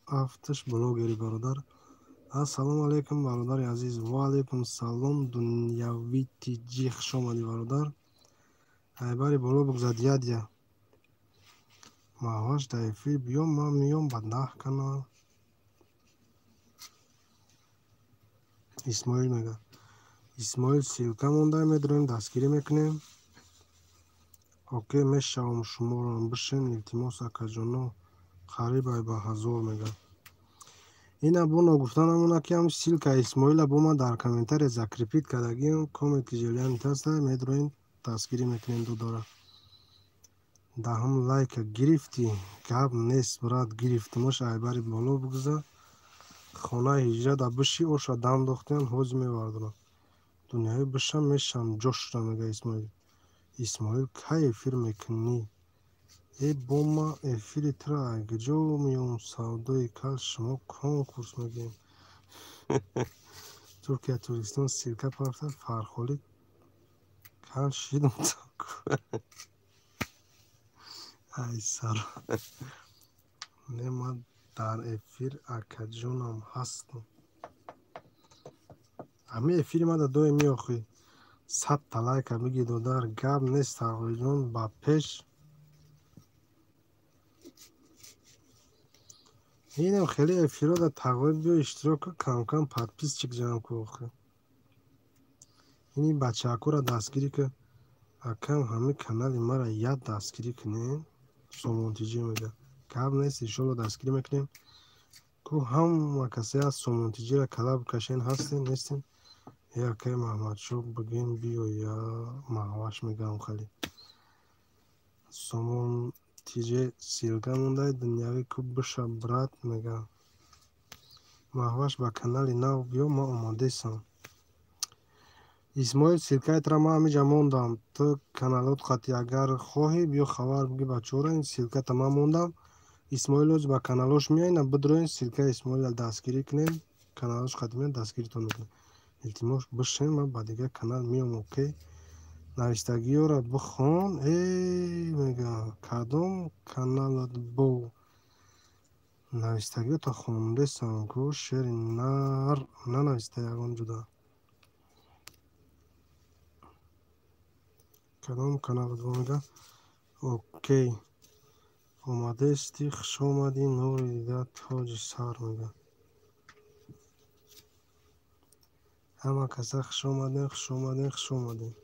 афташ блогери бародар. Ассалому алейкум, бародари азиз. Ва алейкум салом, Дунявӣ тиҷи, хуш омадӣ, бародар. Айбари боло бигзад ядя. Маҳваш дар эфир биём, ман меём ба 10 канал. Исмоил мега. Исмоил ссылка монда, медорем, дастгирӣ мекунем. Окей, мешавам, шуморо бишен, илтимос, акаҷоно. Қариб ай ба 1000, мега. Ина бо ногуфта намона, ки ҳам ссылка Исмоила бо ман дар комментария закрепить кардагиам, коммент ки желание таста, медроем, дастгирӣ мекунем дудора. Даҳум лайка гирифтӣ, гап нест, брат, гирифтимаш, айбари боло бигза. Хонаи ҳиҷрата биши, оша дам дохтиан, ҳозир мевардорам. Дунявӣ бишам, мешам, ҷош шуда, мега Исмоил. Исмоил, кай эфир мекунӣ? Э бо ма эфири туро ай куҷо меём, савдои кал шумо конкурс мегӯем. Туркия, Тоҷикистон ссылка парафта, Фархолӣ кал шидам. Ай сар. Не, ман дар эфир акаҷонам ҳастам. Ҳамин эфири мада доим меохӣ. 100та лайка бигир, додар, гап нест, Тағоиҷон, ба пеш. Инам хеле эфиро да Тағои биё иштирок кун, кам-кам подписчик ҷамъ кун охи. Ини бачаакора дастгирӣ кун. Акам, ҳамин канали мара як дастгирӣ кунем. Сомонтиҷӣ мега. Гап нест, иншоалло дастгирӣ мекунем. Ку ҳама касе аз Сомонтиҷиро кала бикашен, ҳастем, нестем. Э акай Маҳмадшоҳ бигем биё я маҳваш мегӯям хеле. Сомон Тиҷе ссылка мондай дунявӣ ку биша брат мега. Маҳваш ба канали нав биё, ман омодаестам. Исмоил, ссылкаитро ман ҳамиҷа мондам. Ту каналот қатъи агар хоҳӣ биё хабар биги бачаҳоро, ин ссылката ман мондам. Исмоил оз ба каналош меояд, на бидроен ссылкаи Исмоилро дастгирӣ кунем, каналош қатъи меояд, дастгиритон мекунем. Илтимос бишен, ман ба дигар канал меом, окей? Навиштагиёро бихон. Э, мега, кадом каналат бо? Навиштагиёто хондесам ку, шери нар нанависта ягон ҷуда. Кадом каналат бо мега? Окей. Омадести, хуш омадӣ, нури дида тоҷи сар мега. Ҳама каса хуш омадем, хуш омадем, хуш омадем.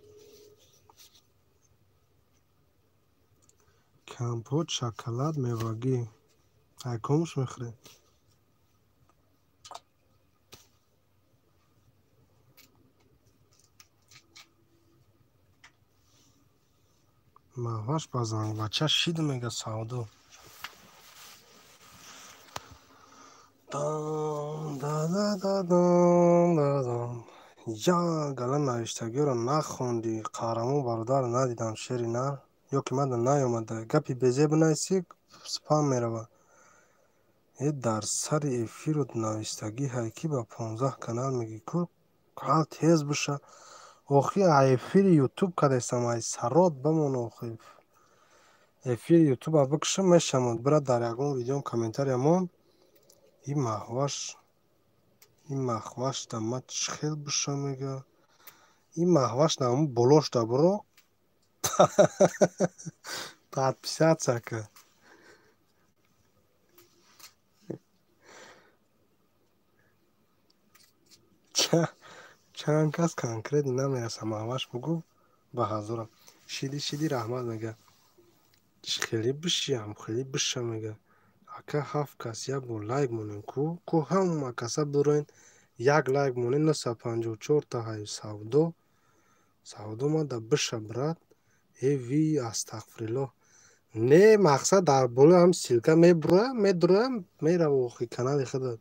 Компот, шоколад, мевагӣ. Ай комуш мехӯрем? Маҳваш ба зангбача шид мега савдо. Я гала навиштагиёро нахондӣ, қаҳрамон бародар надидам шери нар. Ё ки мада наёмада. Гапи безеб нависӣ спам мерава. Э дар сари эфирот навиштагӣ ҳай ки ба 15 канал мегӣ ку ҳал тез биша. Охи эфири ютуб кадестам, ай сарот бимон охи. Эфири ютуба бикушам мешамад. Бира дар ягон видеом комментария мон. Ин маҳваш да ма чӣ хел биша мега. Ин маҳваш на ҳамун болош да биро. Подписаться ка. Чанд кас конкретно намераса маҳваш бугӯ ба ҳазорам. Шиди шиди раҳмат мега. Хеле бишиям, хеле биша мега. Ака ҳафт кас як бор лайк монем ку? Ку ҳама каса бироен як лайк монем 954 та ҳай савдо. Савдо мада биша брат. Э ви астағфириллоҳ. Не мақсад дар болои ҳам ссылка мебуроям, медуроям, мерава охи канали худат.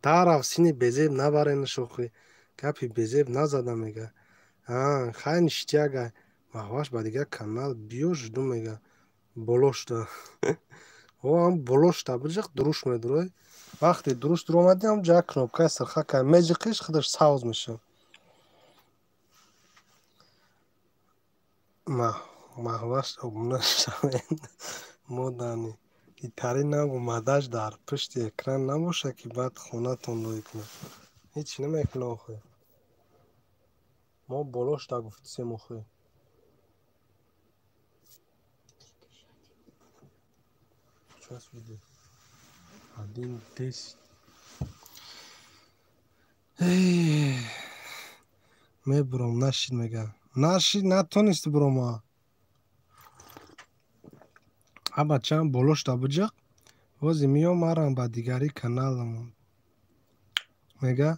Тараф сини безеб набаренаш охи. Гапи безеб назада мега. А, хай ништяга. Маҳваш ба дигар канал биё жду мега. Болошта. О, ҳам болошта биҷиқ дуруш медурой. Вақте дуруш дуромадӣ ҳам ҷа кнопкаи сирха кай меҷиқиш худаш савз мешавад. Маҳваш обуна шавед. Модани. Итари набомадаш дар пушти экран набошад ки баъд хонатон лой кунад. Ҳеҷ намекунад охи. Мо болошта гуфтисем охи. Сейчас будет 1:10. Мебурам нашид мега. Нашид натонисти бурома. А бачаам болошта биҷиқ. Вози миём марам ба дигари каналам. Мега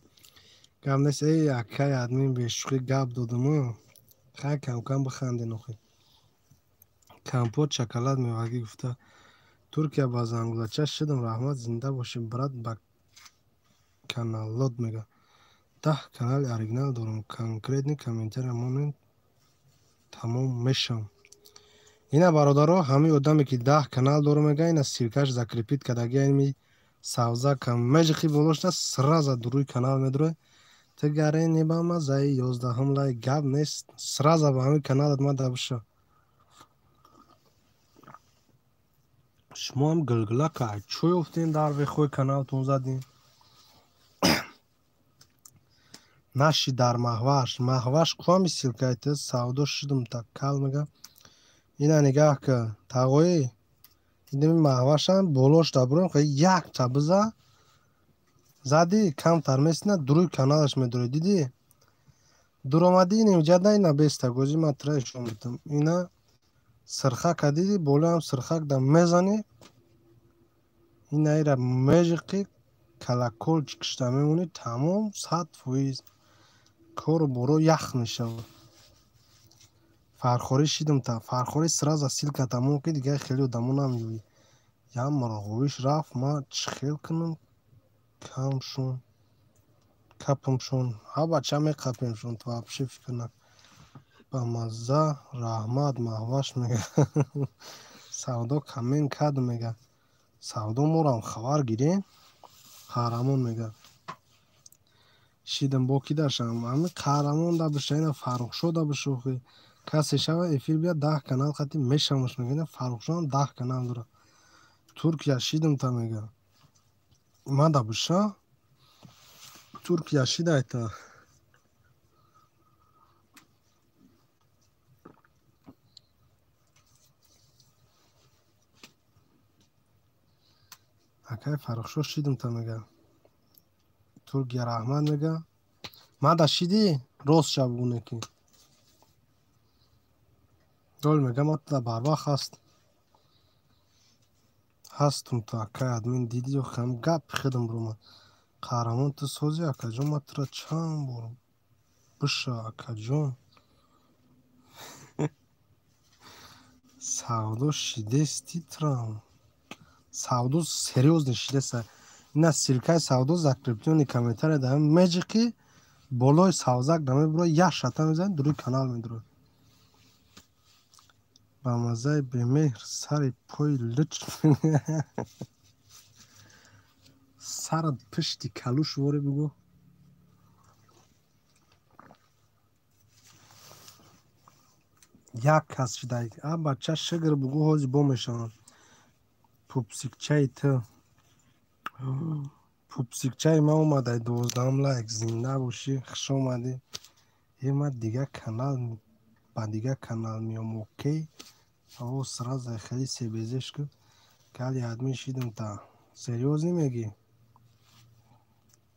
гап нест. Эй акай админ бешӯхӣ гап додам. Хай кам-кам биханден охи. Компот, шоколад, мевагӣ гуфта. Туркия ба зангулача шидам раҳмат зинда бошӣ брат ба каналот мега. 10 канали оригинал дорам. Конкретни комментария монен тамом мешам. Ина бародаро ҳамин одаме ки 10 канал дорам мега, ина ссылкаш закрепит кадаги ами савза кам меҷиқи болошта сразу дуруи канал медурой. Ту гаре небама заи 11 лай гап нест, сразу ба ҳамин каналат ма дабиша. Шумо ҳам гилгилака чӯ ёфтем дар вехои каналтон задем. Наши дар маҳваш, маҳваш ку ҳами ссылкаи ту савдо шудум та кал мега. Ина нигаҳ ка тағоӣ идами маҳвашам болош дабурам хай якта биза зади камтар месина дуруи каналаш медурӣ дидӣ дуромадӣ ин ҷада ина беста гози ман тра ишон метам ина сирхака дидӣ болоям сирхак да мезанӣ ина ира межиқи колокольчикшда мемонӣ тамом 100% кору боро ях мешавад. Фархорӣ шидам та фархорӣ сразу ссылка тамом ки дигар хеле одамо намеёбӣ. Ям мурғовиш рафт, ман чӣ хел кунам? Камшон, капамшон. Ҳа бача меқапемшон, ту вообще фикр накун. Ба мазза раҳмат Маҳваш мега. Савдо камен кад мега. Савдо морам хабар гирем. Қаҳрамон мега. Шидам бо ки дашам? Ами қаҳрамон да биша, ина Фаррухшо да бишохӣ. Касе шава эфир бия 10 канал қати мешамаш мега. Ина Фаррухшоам 10 канал дора. Туркия шидам та мега. Ма да биша? Туркия шидайта. Акай Фаррухшо шидам та мега. Туркия раҳмат мега. Ма да шидӣ? Рост ша бугуне ки. Дол мега ма та барвақт ҳаст. Ҳастум ту акай админ дидӣ ё хам гап хидам бромад. Қаҳрамон ту сози акаҷон, ма тура чанд бор биша акаҷон. Савдо шидести трам. Савдо серьёзно шидеса. Ина ссылкаи савдо закреплённый комментария да меҷиқи болои савзак да мебуро як шата мезанӣ дуруи канал медурояд. Ба маззаи бемеҳр сари пои луч сарат пишти калуш воре бигӯ. Як кас шидай. А бача шигр бугӯ ҳози бо мешаванд. Пупсикчаи ту. Пупсикчаи ман омадай 12 лайк. Зинда бошӣ, хуш омадӣ. Е ман дигар канал ба дигар канал меом, окей? Аво сразу хеле себезеш ку. Кали админ шидам та. Серьёзно мегӣ?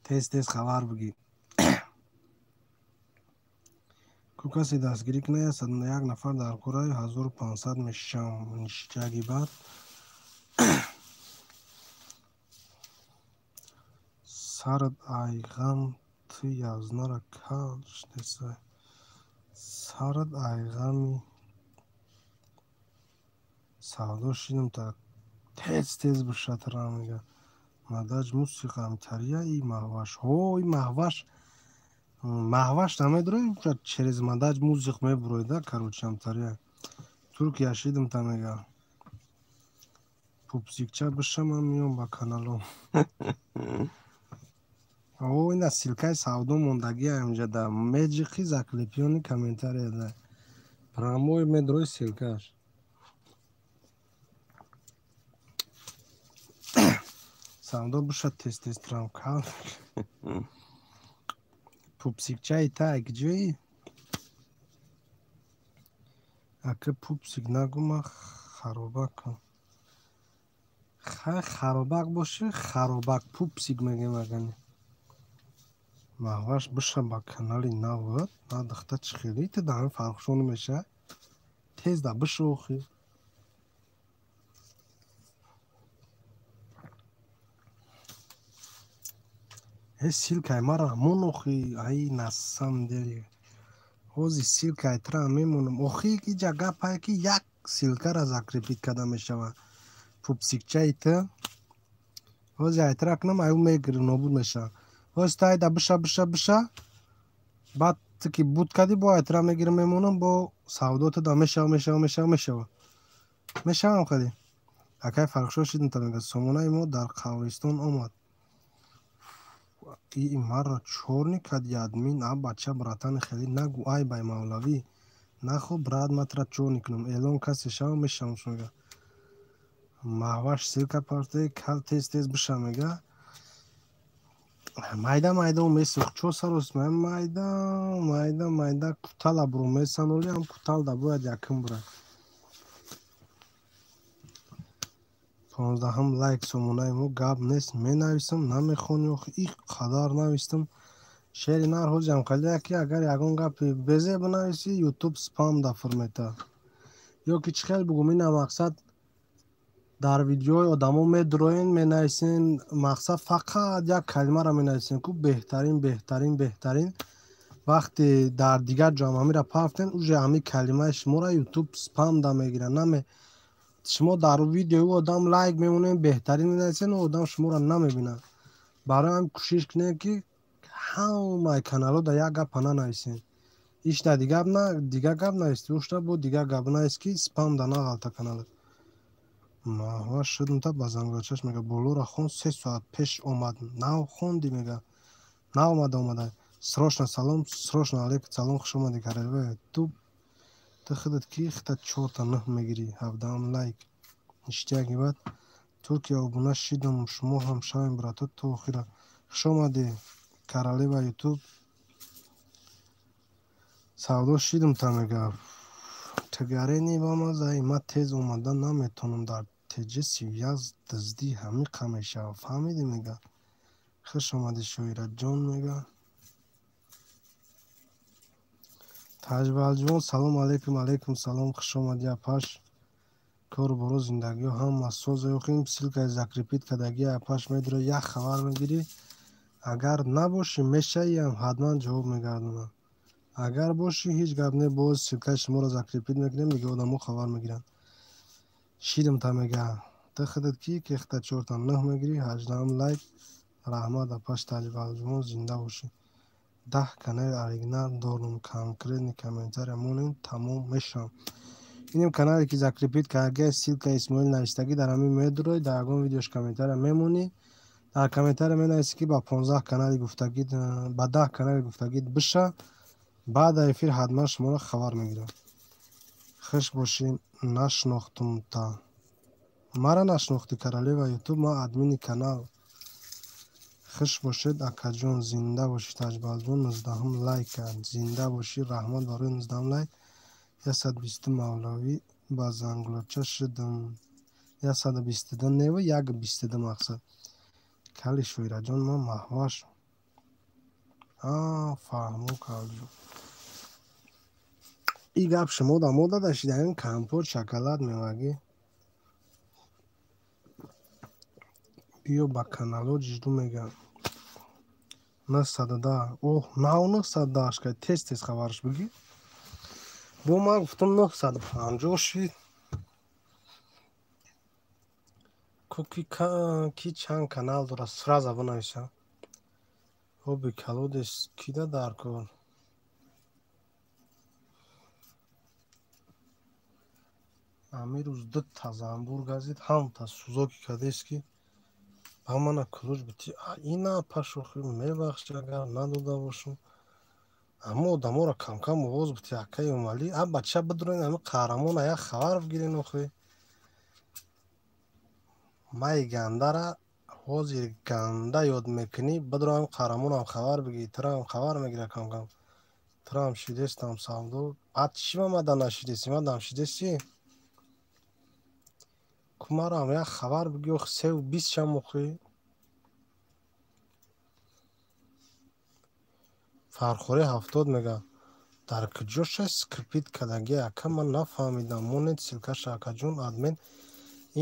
Тез тез хабар бигӣ. Ку касе дастгирӣ кунад, 101 нафар дар кораи 1500 мешавам. Ништяги бад. Сарат ай ғам ту язнара кал шнесай. Сарат ай ғами савдо шидам та тез тез бишатра мега. Мадаҷ мусиқам тария и Маҳваш. Ҳо и Маҳваш. Маҳваш намедрои, через мадаҷ музиқ мебуроида, короче амтария. Туркия шидам та мега. Пупсикча биша ман меом ба каналом. О, ина ссылкаи савдо мондагия инҷа да меҷиқи закрепённый комментария да. Прямой медрои ссылкаш. Савдо биша тез тез трам кал. Пупсикчаи та киҷои? Ака пупсик нагӯ ман харобакам. Хай харобак бошӣ, харобак пупсик мегем агани. Маҳваш биша ба канали навад, на духта чӣ хеле ту дар ҳамин Фаррухшо намешавад? Тез да биша охи. Э ссылкаи мара мон охи, ай на самом деле. Ҳози ссылкаи тра мемонам. Охи иҷа гапае ки як ссылкара закрепить карда мешавад. Пупсикчаи ту. Ҳози айтра кунам, аю мегирам, нобуд мешавад. Ҳози ту айда биша биша биша. Баъд ту ки буд кардӣ, бо айтра мегирам мемонам, бо савдо ту да мешава мешава мешава мешава. Мешавам хеле. Акай Фаррухшо шидам та мега сомонаи мо дар қабристон омад. И маро чорни кади админ, а бача братани хеле нагӯ ай бай мавлавӣ. Нахо брат ма тура чорни кунам. Эълон касе шава мешавам мега. Маҳваш ссылка партои кал тез тез биша мега. Майда майда месӯх чо сарос майда майда майда кутала буро месаноли ам кутал да бояд якм бура. 15 лайк сомонаи мо гап нест менависам намехонӣ охи ин қадар навистам. Шеъри нар ҳозиам қалия ки агар ягон гапи безе бинависӣ ютуб спам дафр метавад. Ё ки чӣ хел бугум ина мақсад дар видеои одамо медроен менависен мақсад фақат як калимаро менависен ку беҳтарин беҳтарин беҳтарин. Вақте дар дигар ҷо ҳамира пафтен, уже ҳами калимаи шуморо YouTube спам да мегирад. Наме шумо дар видеои одам лайк мемонед, беҳтарин менависед, одам шуморо намебинад. Барои ҳам кӯшиш кунед, ки ҳамаи каналҳо дар як гапа нанависед. Ишта дигар гап нависед, ушта бо дигар гап навис, ки спам да нағалта каналат. Маҳва шудм та ба зангулачаш мега болоро хон, 3 соат пеш омад. Нав хонди мега. Нав омада омада. Срочно салом, срочно алейкум салом, хуш омадӣ королева YouTube. Ту худат ки хита 4 та 9 мегирӣ, 17 лайк. Ништяк бад. Туркия обуна шидам, шумо ҳам шавем брато то охира. Хуш омадӣ королева YouTube. Савдо шидм та мега. Тигарени ба мазаи ма тез омада наметонам, дар теҷи 31 дуздӣ ҳамиқа мешавад. Фаҳмидӣ мега. Хуш омадӣ Шоираҷон мега. Таҷбалҷон салом алейкум, алейкум салом, хуш омадӣ апаш. Кору боро зиндагиҳо ҳама соза. Охи ин ссылкаи закрепить кардагӣ апаш медура, як хабар мегирӣ. Агар набошӣ мешавиам, ҳатман ҷавоб мегардонам. Агар бошӣ ҳеҷ гап не, боз ссылкаи шуморо закрепить мекунем, дига одамо хабар мегиранд. Шидм та мега. Ту худат ки кехта 4 та 9 мегирӣ, 18 лайк. Раҳмат апаш Таҷбалҷон, зинда бошӣ. 10 канали оригинал дорум, конкретный комментария монем, тамом мешавам. Инем канале ки закрепить карда, ссылка Исмоил навистагӣ, дар ҳамин медурой, дар ягон видеош комментария мемонӣ. Дар комментария менависӣ, ки ба 15 канали гуфтагид, ба 10 канали гуфтагид биша. Баъда эфир ҳатман шуморо хабар мегирам. Хуш бошӣ, нашнохтум та. Мара нашнохтӣ королева YouTube, ман админи канал. Хуш бошед акаҷон, зинда бошӣ Таҷбалҷон, 19-ум лайк кард. Зинда бошӣ, раҳмат барои 19-ум лайк. 120 мавлавӣ ба зангулача шудам. 122 нева, 122 мақсад. Кали Шоираҷон, ман Маҳваш. Фаҳмо калҷон. И гап шумо да мо дада шидаем, компот, шоколад мевагӣ. Биё ба канало ҷижду мега. 910. Оҳ, нав 910 шкай, тез тез хабарш бигӣ. Бо ман гуфтам 950 шид. Ки ки чанд канал дорад, сразу бинависам. Оби колодец кида дар кор? Ҳамин рӯз дута занбур газид, ҳамта сузоки кардест, ки ба мана ключ бити. Ина пашохи мебахши, агар надода бошам. Аммо одаморо камкам овоз бити, акаи Умалӣ. А бача бидурен, ами қаҳрамона як хабар бигирен охи. Май гандара ҳозир ганда ёд мекунӣ, бидурам қаҳрамонам хабар бигирӣ, турам хабар мегира камкам. Турам шидестам савдо. Баъд чӣ ба мада нашидестӣ? Мадам шидестӣ? Кумарам як хабар бигӣ, охи 3:20 шам охи. Фархорӣ 70 мега. Дар куҷо ша закрепить кардагӣ ака, ман нафаҳмидам. Монед ссылкаша акаҷон админ.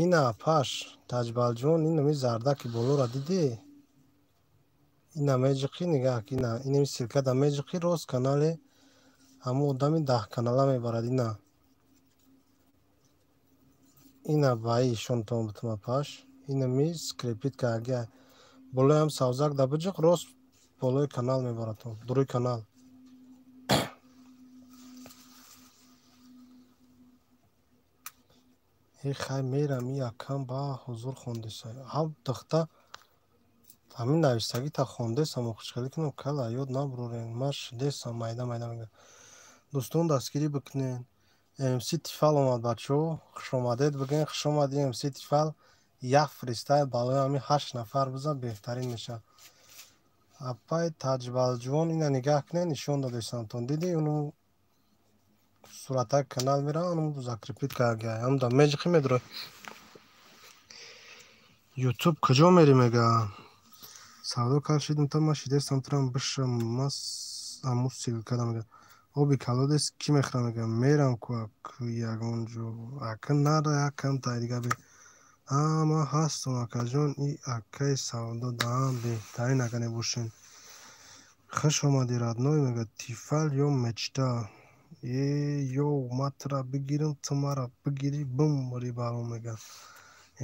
Ина паш Таҷбалҷон, инами зардаки болоро дидӣ? Ина меҷиқӣ, нигаҳ, ина инами ссылка да меҷиқӣ, рост канали ҳамон одами 10 канала мебарад ина. Ина баи ишонтон бутума паш. Инами закрепить кардагӣ. Болои ҳам савзак да биҷиқ, рост болои канал мебарадтон, дуруи канал. Э хай мерам, и акам ба ҳузур хондесай. Ҳав духта ҳамин навистагита хондесам, охишхелӣ кунам, кала ёд набурорем. Ман шидесам, майда майда мега. Дӯстон, дастгирӣ бикунед. МС Тифал омад, бачаҳо. Хушомадед бигӯен, хуш омадӣ МС Тифал. Як фристайл балои ҳамин ҳашт нафар бизан, беҳтарин мешавад. Апай Таҷбалҷон, ина нигаҳ кунед, нишон додесамтон. Дидӣ, уну суратаи канал меравад, уну закрепить карда. Ҳамда меҷиқӣ медурад. Ютуб куҷо мерӣ мега? Савдо кард шидм та ман шидестам, турам бишам, ман аму ссылка да мега. Оби колодец кӣ мехӯрад мега? Мерам ку ягон ҷо. Ака нара, якам тай дига бе. А ман ҳастам акаҷон, и акаи савдо даам беҳтарин ака небошен. Хуш омадӣ, родной, мега. Тифал ё мечта? Е ё ма тура бигирам, ту мара бигирӣ, бумри баром, мега.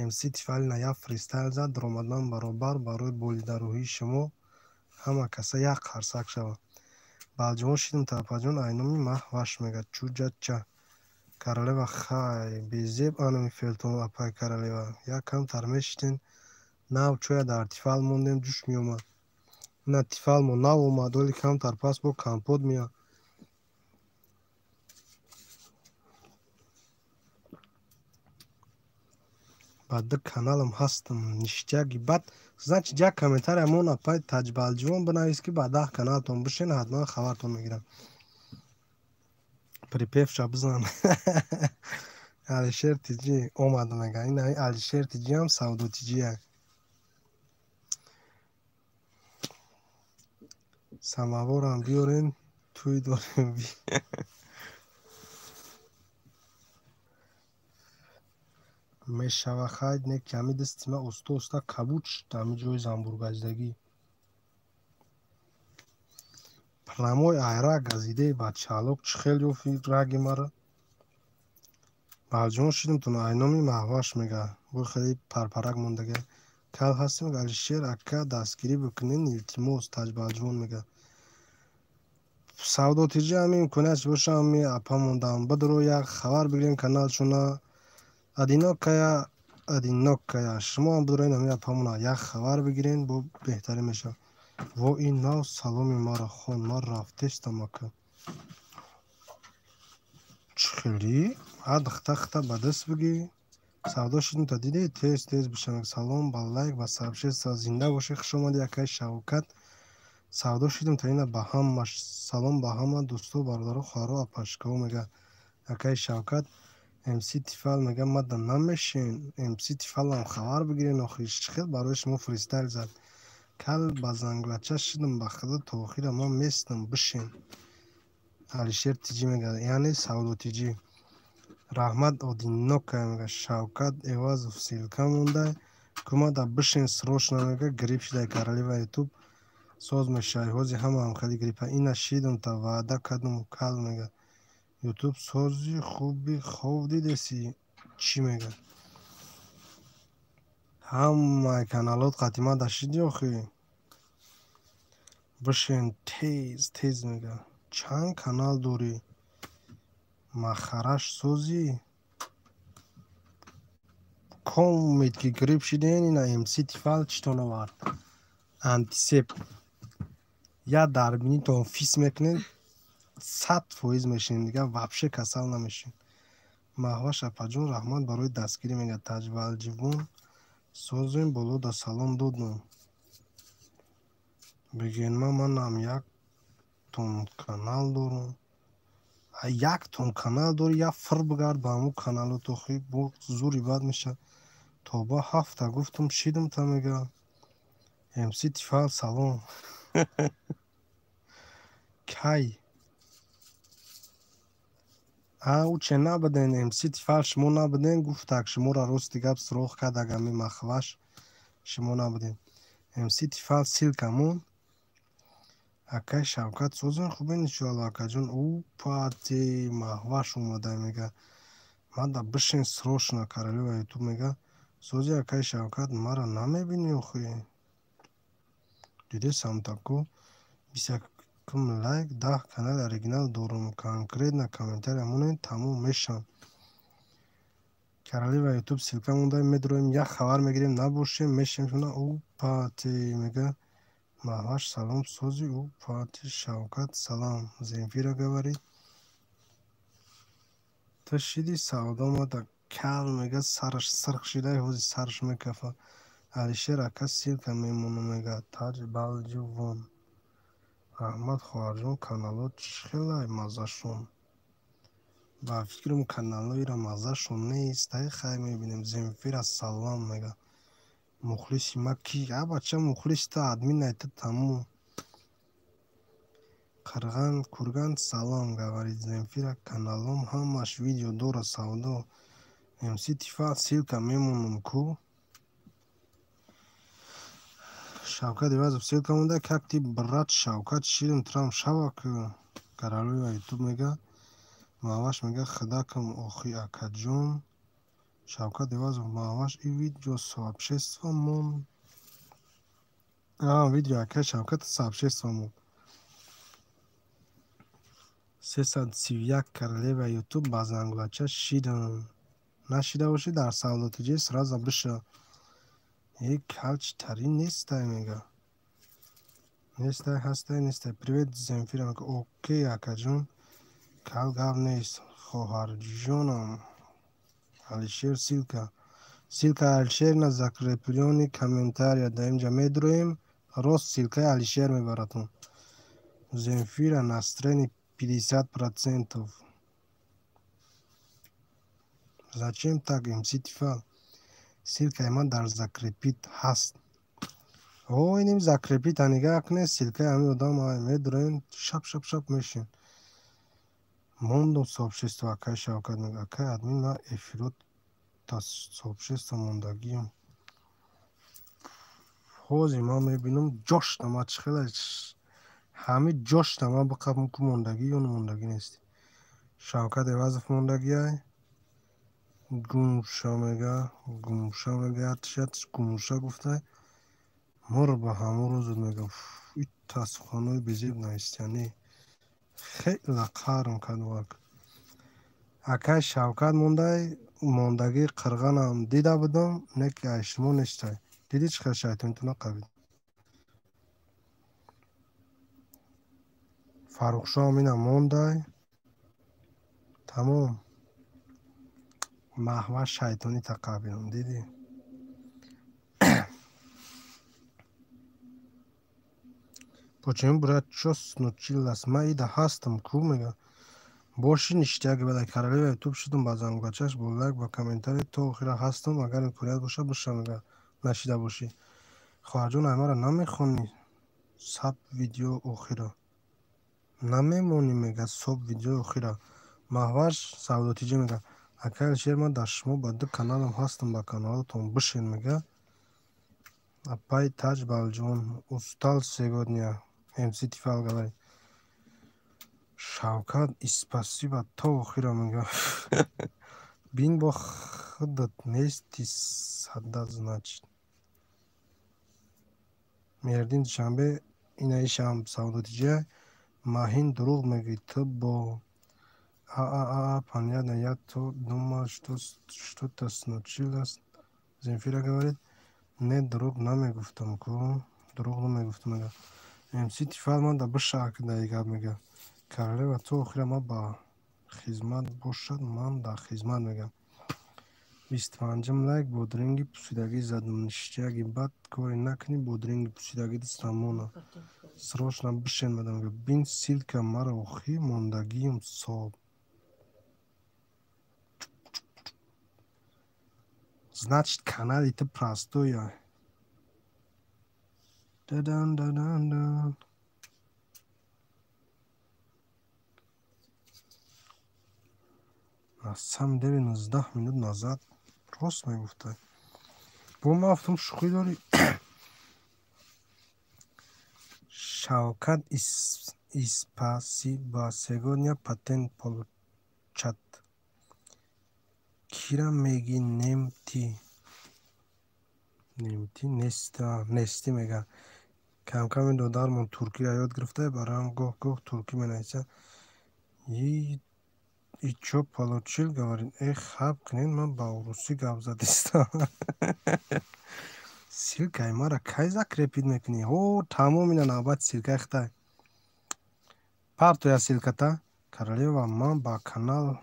МС Тифал на як фристайл зад, даромадан баробар барои болидарӯҳии шумо ҳама каса як қарсак шавад. Балҷувон шидим тапаҷон, айноми Маҳваш, мега. Чуҷача. Королева, хай безеб анами фелтон, апай королева. Як камтар мешитен, нав чоя дар Тифал мондем, ҷӯш меомад. Ина Тифалмо нав омад, оли камтар пас бо компот меяд. Ба ду каналам ҳастам, ништяги бад. Значит, як комментария мон, апай Таҷбалҷувон, бинавис, ки ба 10 каналтон бишен, ҳатман хабартон мегирам. Припевша бизан. Алишер Тиҷи омад, мега. Ин Алишер Тиҷиам Савдо Тиҷия. Самоворам биёрен, тӯй дорем. Мешава, хайд не, ки ҳами дасти ма оста оста кабуд шуд, ҳами ҷои замбургаздагӣ. Прямой айра газидаи бачаалок чӣ хел ёфти раги мара? Балҷувон шидим тун, айноми Маҳваш, мега. Бо хеле парпарак мондага. Кал ҳастем, Алишер ака, дастгирӣ бикунен, илтимос, Таҷбалҷувон, мега. Савдо Тиҷи ҳами имконият боша, ҳами апа мондам. Бидро як хабар бигирем каналшона. Одинокая, одинокая. Шумо ҳам бидроен ҳами апамона як хабар бигирен, бо беҳтарин мешавад. Во ин нав саломи мара хон, ман рафтестам, ака. Чӣ хелӣ? Ҳа духта хита ба даст бигӣ. Савдо шидим та дидӣ, тез тез бишавем. Салом ба лайк ба сообщество, зинда бошед, хуш омадӣ, акаи Шавкат. Савдо шидим та ина ба ҳама салом, ба ҳама дӯсто, бародаро, хоҳаро, апашкао, мега акаи Шавкат. МС Тифал мега, мада намешин. МС Тифалам хабар бигирен, охи чӣ хел барои шумо фристайл зад. Кал ба занглача шидим, ба худо то охира ман местам, бишин. Алишер Тиҷи, мега, яъне Савдо Тиҷи. Раҳмат, одинокая, мега. Шавкат Эвазов ссылка мондай. Кумада бишин срочно, мега, грипп шидай. Королева Ютуб, соз мешавӣ, ҳози ҳамаам хеле гриппа. Ина шидум та ваъда кардум, кал, мега. Ютуб сози хуби хов дидеси чӣ, мега? Ҳамаи каналот қатима дашиди охи. Бишин тез тез, мега. Чанд канал дорӣ? Махараш созӣ? Комед ки грипп шиден, ина МС Тифал читон овард. Антисеп. Я дар бинитон фис мекунед, 100% мешинед, дигар вообще касал намешинед. Маҳваш апаҷон, раҳмат барои дастгирӣ, мега. Таҷвалҷивон созем, боло да салом додам. Бигӯен ма манам як тон канал дорам. Як тон канал дорӣ, як фир бигард ба ҳамун каналот, охи бо зури бад мешавад. Тоба ҳафта гуфтум, шидум та, мега. МС Тифал салом. Кай? А уче набуден, МС Тифал, шумо набуден, гуфтак шуморо рости гап суроғ кард агами Махваш, шумо набуден. МС Тифал ссылка мон. Акай Шавкат созен хубен, иншоалло, акаҷон. Упати Маҳваш омада, мега. Мада бишин срочно, королева Ютуб, мега. Сози, акай Шавкат, мара намебинӣ охи? Дидесам таку 21 лайк, 10 канали оригинал дорум. Конкретно комментария монед, тамом мешам. Королева Ютуб ссылка монда, медроем, як хабар мегирем, набошем, мешем шуна. Упати, мега. Маҳваш салом, сози. Упати Шавкат салом. Земфира говорит. Ту шиди савдо мада кал, мега, сараш сирх шидай, ҳози сараш мекафа. Алишер ака, ссылка мемонам, мега. Таҷ Балҷувон. Раҳмат, хоҳарҷон, каналҳо чӣ хелай маззашон? Ба фикрам, каналҳоира маззашон нест. Ай хай мебинем. Земфира салом, мега. Мухлиси ма ки? А бача, мухлиси ту админ ту тамом. Қирған Курган салом, говорит Земфира, каналом ҳамаш видео дора савдо. МС Тифал ссылка мемонам ку. Шавкат Ивазов ссылка монда. Как ты, брат Шавкат, ширим трам шавак королева ютуб мега. Маҳваш мега худакам охи акаҷон. Шавкат Ивазов Маҳваш и видео сообщество мон. Видео акай Шавкат сообщество мон. 331 королева ютуб ба зангулача шидам. Нашида бошӣ дар савдотиҷӣ сразу биша. Е калчтарин нестай мега. Нестай, ҳастай, нестай. Привет, Земфира мега. Окей, акаҷон. Кал гап нест. Хоҳарҷонам. Алишер ссылка. Ссылка Алишер на закреплённый комментария. Да инҷа медроем. Рост ссылкаи Алишер мебаратон. Земфира настроение 50%. Зачем так, МС Тифал? Ссылкаи ман дар закрепить ҳаст. О, иним закрепить нигаҳ кунед, ссылкаи ҳамин одам медроем, шап шап шап мешин. Мондум сообщество акай Шавкат мега. Акай админ ман эфирот та сообщество мондагиам. Ҳозир ман мебинам ҷошта ман чӣ хела ҳамин ҷошта ман биқабм ку мондагӣ ё мондагӣ нест. Шавкат Ивазов мондагиай. Гумша мега, гумша мега, ятш гумша гуфтай. Моро ба ҳамон рӯзот мега. И тасхонаи безеб навистяни. Хеле қарм кард вак. Акай Шавкат мондай, мондагии қирғанам дида будам, не ки ай шумо нестай. Дидӣ чӣ хел шайтонитона қабид. Фаррухшоҳам ина мондай. Тамом. Маҳва шайтони тақабидам, дидӣ? Почему, брат, чё случилось? Ман ида ҳастам ку мега. Боши ништяк бада королева ютуб шудам ба зангулачаш бо лайк ба комментарий то охира ҳастам. Агар имконият боша биша мега. Нашида бошӣ. Хоҳарҷон, ай мара намехонӣ саб видео охира. Намемонӣ мега соб видео охира. Маҳваш савдотиҷӣ мега. Акай Алишер ман дар шумо ба ду каналам ҳастам, ба каналотон бишен мега. Апай Таҷ Балҷон устал сегодня. МС Тифал говорит. Шавкат спасибо то охира мега. Бин бо худат нести сада значит. Меҳриддин Душанбе инаишам савдотиҷия. Маҳин дурӯғ мегӯӣ ту бо а понятно, я то думал, что что-то случилось. Земфира говорит, не дурӯғ намегуфтам ку, дурӯғ намегуфтам мега. МС Тифал ман да бишак да гап мега. Королева то охира ман ба хизмат бошад, ман дар хизмат мега. 25-м лайк бодринги пусидагӣ задам. Ништяги бад коре накунӣ, бодринги пусидагӣ дастамона. Срочно бишен мадам мега. Бин ссылка мара охи мондагиам соб. Значит, канали ты простой. Да-дан, да-дан, да. На самом деле, 19 минут назад рост мегуфтай. Бо ман афтам шӯхӣ дорӣ. Шавкат спасибо сегодня патент получат. Кира меги немти. Немти неста, нести мега. Камками додармон туркиро ёд гирифта, бароям гоҳ-гоҳ туркӣ менависад. И чё получил, говорит, эх, хаб кунед, ман ба урусӣ гап задистам. Ссылкаи мара кай закрепить мекунӣ? О, тамом ина навбат ссылкаи хитай. Партоя ссылката. Королева ман ба канал,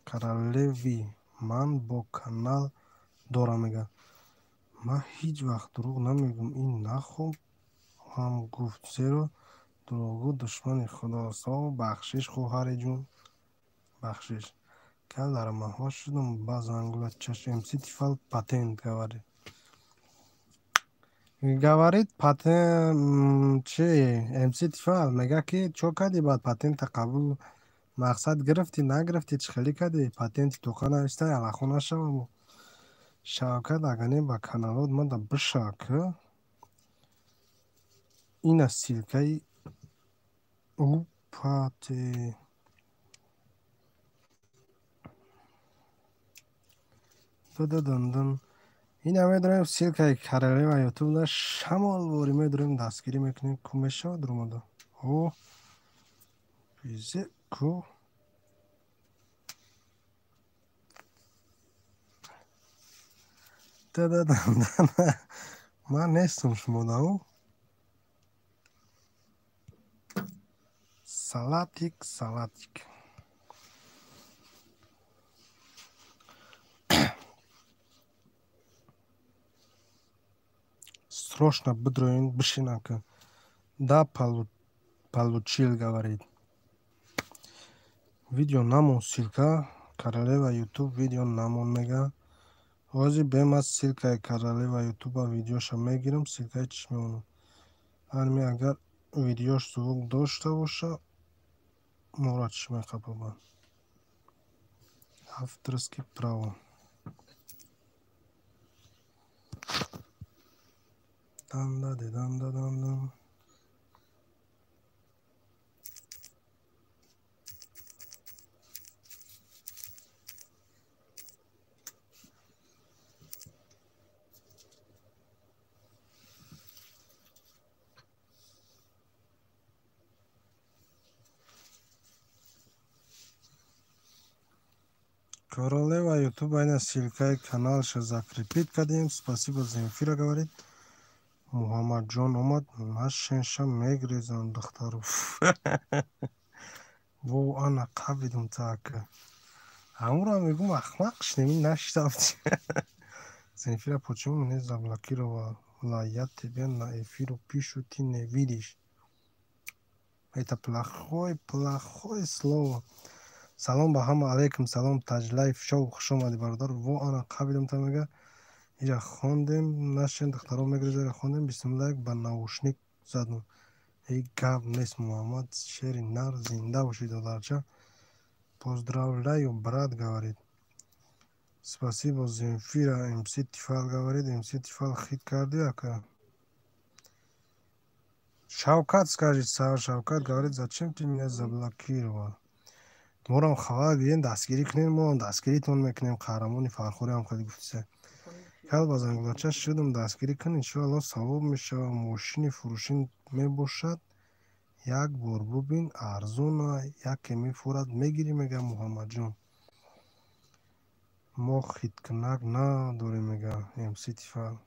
королеви ман бо канал дорам мега. Ман ҳеҷ вақт дурӯғ намегӯм, ин нахоҳам гуфт, зеро дурӯғгӯ душмани Худост. О, бахшиш хоҳариҷон, бахшиш. Кал дар маҳва шудам ба зангула чашм. МС Тифал патент говорит. Говорит патент чи МС Тифал мега ки чо кардӣ баъд патента қабул мақсад гирифтӣ нагирифтӣ чӣ хеле кардӣ патенти тоқа навистай аллахо нашавам. Шавкат агане ба каналот мада бишак. Ина ссылкаи упате. Дададандан. Ина медорем ссылкаи Королева Ютубда шамол бори медорем дастгирӣ мекунем. Ку мешавад румада? О, бизе ку. Дададандан. Ман нестам шумо да ӯ. Салатик, салатик. Срочно бидроин бишинака. Да, получил, говорит. Видео намон ссылка. Королева Ютуб видео намон мега. Ҳозир бема ссылкаи Королева Ютуба видеоша мегирам, ссылкаи чиш мемонам. Ҳарми агар видеош звук дошта боша, моро чиш меқапабад. Авторский право. Данда ди данда дандан. Королева Ютуб айна ссылкаи каналша закрепить кардем. Спасибо, Земфира говорит. Муҳаммадҷон омад, нашенша мегрезам духтару. Во ана қабидум така. Ҳамура мегум ахмақ шнеми наштавти. Земфира, почему меня заблокировала? Я тебе на эфиру пишу, ты не видишь. Это плохое, плохое слово. Салом ба ҳама, алейкум салом, Таҷлайф шоу, хуш омадӣ бародар. Во ана қабидум та мега. Ира хондем, нашен духтаро мегреза, хондем, бисмиллаҳ ба наушник задум. Эй гап нест, Муҳаммад, шери нар, зинда бошӣ додарча. Поздравляю, брат, говорит. Спасибо, Земфира, МС Тифал, говорит, МС Тифал хит карди, ака. Шавкат, скажет, Шавкат, говорит, зачем ты меня заблокировал? Морам хабар гирем, дастгирӣ кунем, мо дастгиритон мекунем, қаҳрамони Фархорӣ ҳам хеле гуфтиса. Кал ба зангулача шудам, дастгирӣ кун, иншоалло савоб мешавад, мошини фурӯшӣ мебошад, як бор бубин, арзона, яке мефурад, мегирӣ, мега Муҳаммадҷон. Мо хиткунак надорем, мега МС Тифал.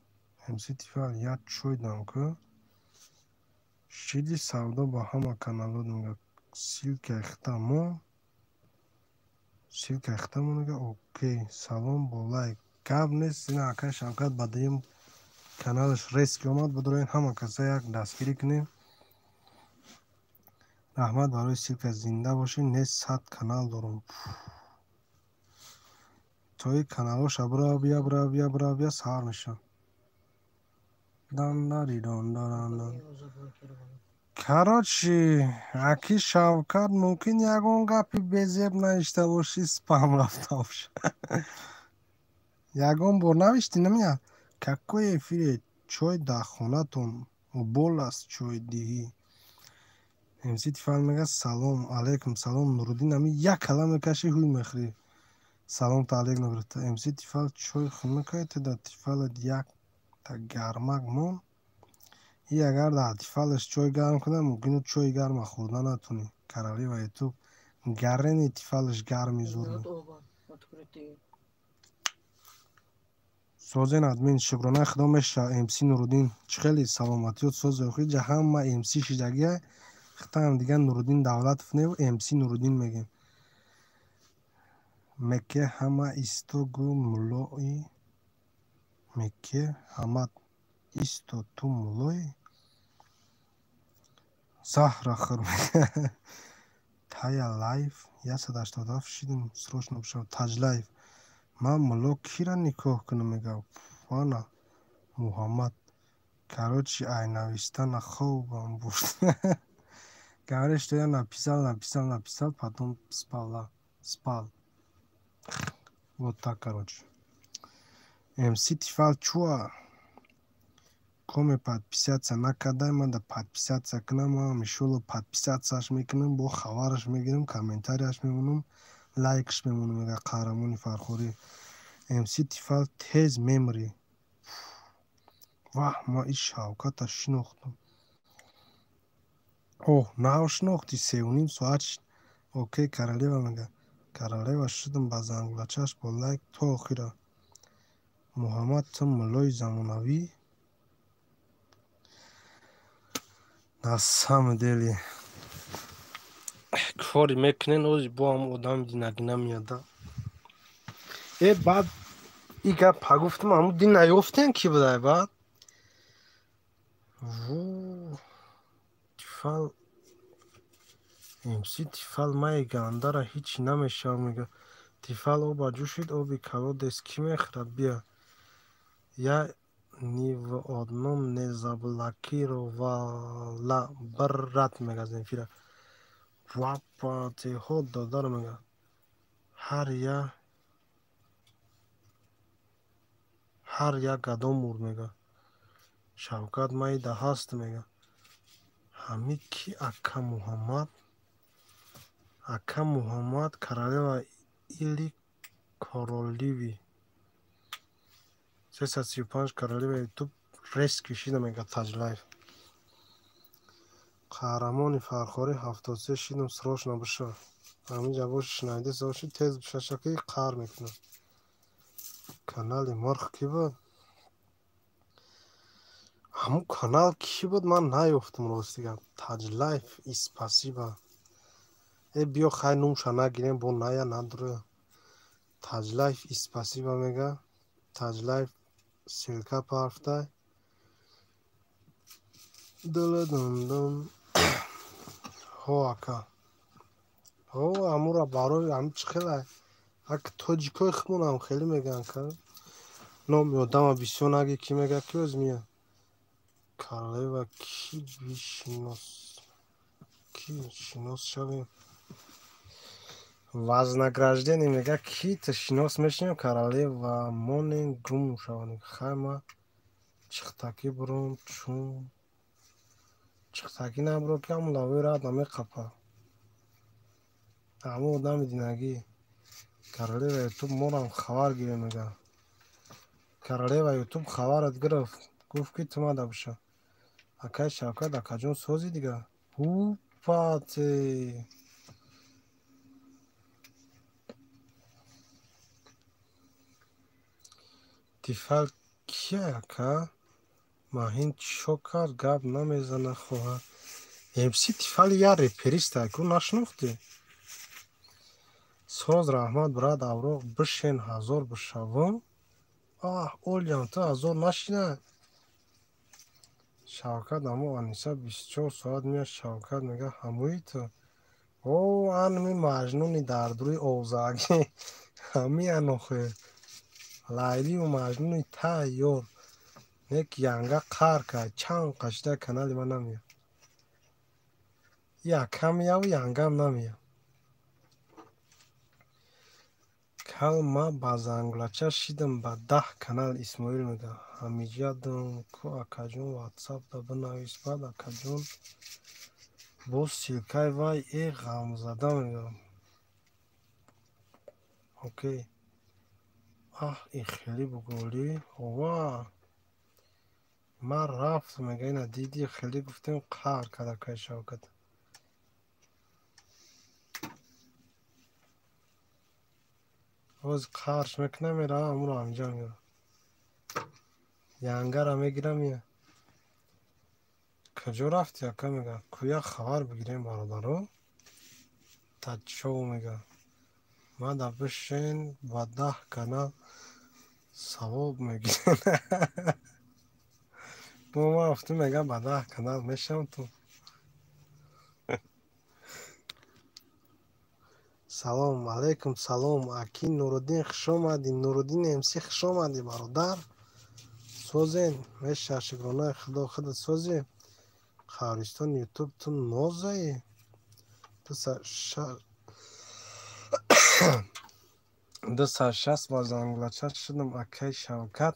МС Тифал як чой дам ку. Шиди савдо ба ҳама каналот, мега, ссылкаи хитамо. Ссылкаи хитамо, мега, окей, салом бо лайк. Гап нест, ина акай Шавкат ба дуюм каналаш резки омад, бидроен ҳама каса як дастгирӣ кунем. Раҳмат барои ссылка, зинда бошӣ, нест 100 канал дорум. То и каналоша бира бия, бира бия, бира бия, сар мешавад. Дан-дари-дон-дан-дан. Короче, аки Шавкат мумкин ягон гапи безеб навишта бошӣ, спам рафта бошад. Ягон бор навишти намея? Какой эфире? Чой дар хонатон обол аст, чой диҳӣ. МС Тифал мега салом, алейкум салом, Нуруддин ами як кала мекашӣ, ҳуй мехӯрӣ. Салом таалик нагирифта. МС Тифал чой хунукай, ту дар Тифалат як та гармак мон. И агар дар Тифалаш чой гарм кунад, мумкин чой гарма хӯрда натунӣ. Королева Ютуб гарени Тифалаш гарми зур. Созен админ, шукронаи худо меша, МС Нуруддин, чӣ хеле саломатиёт созе охи ҷаҳама МС шидагия, хитаам дига Нуруддин Давлатов не, МС Нуруддин мегем. Мекке ҳама исто гу мулои, мекке ҳама исто ту мулои, заҳра хӯр. Тая лайф 187 шидим, срочно бишав, Таҷлайф. Ман мулло кира никоҳ кунам, мега ана Муҳаммад. Короче, ай навиштана хобам бурд. Говорит, что я написал, написал, написал, потом спала, спал. Вот так, короче. МС Тифал чуа? Коме подписаться накардай, ман да подписаться кунам, ман иншолло подписаться ш мекунам, бо хабараш мегирам, комментарияш мемонам, лайкш мемонам, мега қаҳрамони Фархорӣ. МС Тифал тез мемрӣ. Ваҳ, ман ин Шавката шинохтам. Оҳ, нав шинохтӣ, 3,5 соат. Окей, королева мега. Королева шудам ба зангулачаш бо лайк то охира. Муҳаммад, ту муллои замонавӣ? На самом деле кори мекунен, ози бо ҳам одами динагӣ намеяда. Э, баъд и гапа гуфтам, ҳамун дин наёфтем, ки будай баъд? Ву, Тифал, МС Тифал майи гандара ҳичи намешавад, мега. Тифал оба ҷӯшид, оби колодец кӣ мехӯрад? Бия. Я ни в одном не заблокировала, брат, мега Земфира. Вапа, теҳо додар, мега. Ҳар як гадо мурд, мега. Шавкат майда ҳаст, мега. Ҳами ки ака Муҳаммад? Ака Муҳаммад королева или королеви? 335 королева Ютуб резкий шида, мега Таҷлайф. Қаҳрамони Фархорӣ 73 шидам, срочно биша. Ҳаминҷа боши, шинавида боши, тез бишаша, ки қаҳр мекунам. Канали мурғ кӣ буд? Ҳамун канал кӣ буд, ман наёфтам, рости гап. Таҷлайф и спасибо. Э, биё, хай, нумша нагирем, бо ная надура. Таҷлайф и спасибо, мега. Таҷлайф ссылка парфтай. Дулудумдум. Ҳо, ака. Ҳо, ҳамура барои ҳами чӣ хелай? Ак тоҷикои худмонам хеле мегӯянд, ка. Номи одама бисёр наги, ки мега, ки оз мия. Королева кӣ бишинос? Кӣ шинос шавем? Вознаграждение, мега, ки ту шинос мешавем, королева монем гум шавем. Хай, ма чихтакӣ буром, чун чихтакӣ набуро, ки ҳамун лавои рад намеқапа. Ҳамун одами динагӣ. Королева Ютуб морам хабар гирем, мега. Королева Ютуб хабарат гирифт. Гуфт, ки ту мада биша. Акай Шавкат, акаҷон, сози дига. Ҳупате. Тифал кия, ака? Маҳин чо кард, гап намезана хоҳар. МС Тифал як репериста, ку нашинохтӣ? Соз, раҳмат, брат, авроқ бишен, ҳазор бишавам. Аҳ, олиям, ту ҳазор нашина. Шавкат, амо Аниса 24 соат меяд, Шавкат мега, ҳамои ту. О, анми Маҷнуни дардруи овзагӣ. Ҳами анохе. Лайлию Маҷнуни тайёр. Нек янга қар кард, чанд қашида канали ман намеяд. Якам меяву янгам намеяд. Кал ма ба зангулача шидам ба 10 канал, Исмоил мега. Ҳамиҷадам ку, акаҷон, ватсапда бинавис, баъд, акаҷон, боз ссылка и вай э ғамзада, мега. Окей. Аҳ, и хеле буголӣ. Ова. Ман рафт, мега, ина диди, хеле гуфтем, қаҳр кард акай Шавкат. Боз қаҳрш мекунам, меравам, ҳамуро ҳамиҷа меёрам. Янгара мегирам, мея. Куҷо рафти, ака, мега. Куя хабар бигирем, бародаро. Тачов мега. Мада бишен ба 10 канал савоб мегирем. Бо ман гуфтам, мега, ба 10 канал мешавам ту. Салом алейкум, салом, аки Нуруддин, хуш омадӣ. Нуруддин МС, хуш омадӣ, бародар. Созен, меша, шукронаи Худо, худат созӣ. Қабристони Ютуб, ту нозаӣ. 260 ба зангулача шудам, акай Шавкат.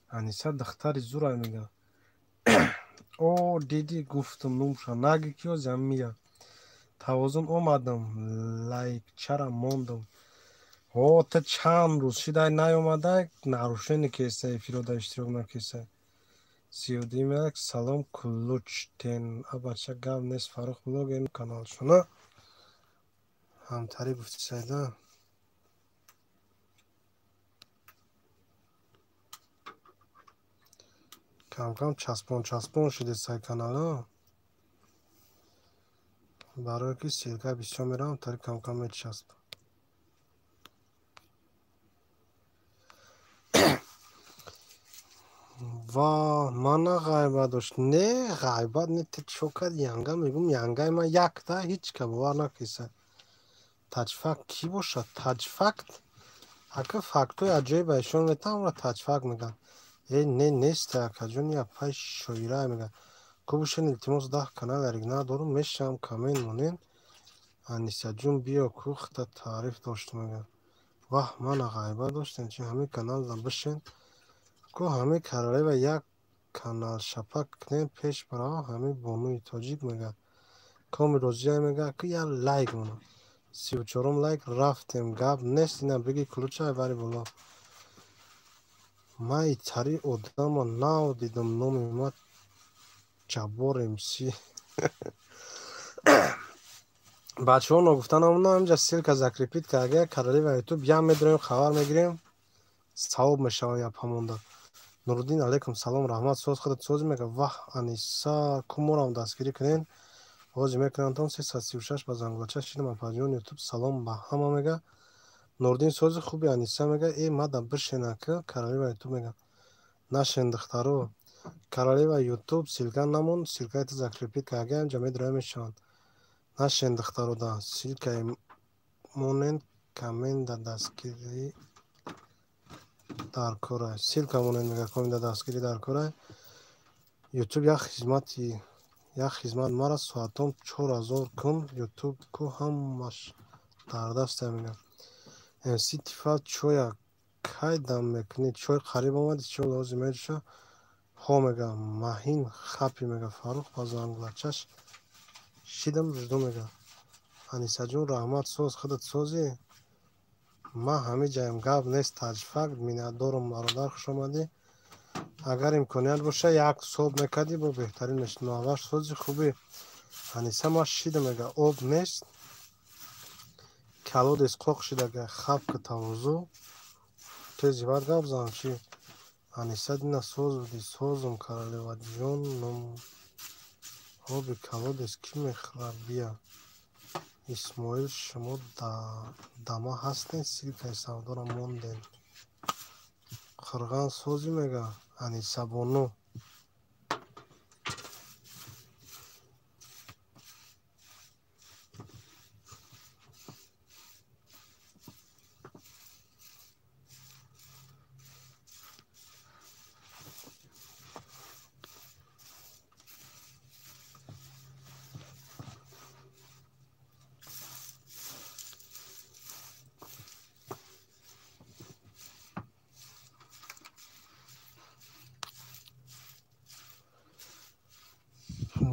Аниса духтари зурай мега. О, диди гуфтум нумша наги ки озям мия. Тавозун омадам, лайкчара мондам. О, та чанд рӯз шидай наёмадай, нарушение кеса эфирода иштирок накеса. 31 салом кулучтен. Абача гап нест Фаррух блогер каналшуна. Ҳамтари гуфтисайда. Кам-кам часпон шидесай канала. Барое ки ссылка бисёр меравам, тари кам-кам мечасп. Ва мана ғайбат дошт. Не, ғайбат не, ту чо карди янга мегум, янгаи ман якта ҳеҷ ка бовар накиса. Таҷфакт кӣ бошад? Таҷфакт? Ака фактҳои аҷоиб ишон метавонам ра таҷфакт мегӯянд. Э, не, нест акаҷон, апай шоира мегӯяд. Ку бошен илтимос 10 канал оригинал дорум, мешавам коммент монен. Анисаҷон биё ку хта таъриф дошт мегӯяд. Ваҳ, мана ғайбат доштем, чи ҳамин каналда бишен. Ку ҳамин королева як каналшапак кунем пеш барава ҳамин бонуи тоҷик мегӯяд. Коми розия мегӯяд, ку як лайк монам. 34-ум лайк рафтем, гап нест, ина биги кулучай бари боло. Ман итари одама нав дидам, номи ма Ҷаббор МС. Бачаҳо ногуфта намонам, ҳаминҷа ссылка закрепить карда, королева ютуб ям медроем, хабар мегирем, савоб мешавам япамонда. Нуруддин алейкум салом, раҳмат, соз худат сози мега. Ваҳ, Аниса, ку морам дастгирӣ кунен. Ҳозир мекунам 336 ба зангулача шидам апаҷон ютуб салом ба ҳама мега. Нурдин сози хуби Аниса мега. Э, мада бишена ку королева ютуб мега. Нашен духтаро. Королева ютуб ссылка намон, ссылкаи ту закрепить карда, ҳаминҷа медроем мешаванд. Нашен духтаро да ссылкаи монен коммент да дастгирӣ дар корай. Ссылка монен мега коммент да дастгирӣ дар корай. Ютуб як хизмати як хизмат мара соатом 4000 кун ютуб ку ҳамаш дар даста мега. МС Тифал чоя кай дам мекунӣ? Чой қариб омади, чой лозим меҷӯша. Ҳо мега, маҳин хапи мега. Фаррух ба зангулачаш шидам жду мега. Анисаҷон раҳмат, соз худат созӣ. Ман ҳамин ҷаям гап нест, таҷфакт миннатдорум бародар, хуш омадӣ. Агар имконият боша як соб мекардӣ бо беҳтарин мешуд. Муавваш сози хубӣ. Аниса ман шидам мега, об нест. Калодес қоқ шидага, хапка тавозу. Тези бад гап занам чи? Аниса дина соз будӣ, созум королева ҷоном. Оби калодес кӣ мехӯрад бия? Исмоил шумо дама ҳастен, ссылкаи савдоро монден. Қирған созӣ мега Анисабону.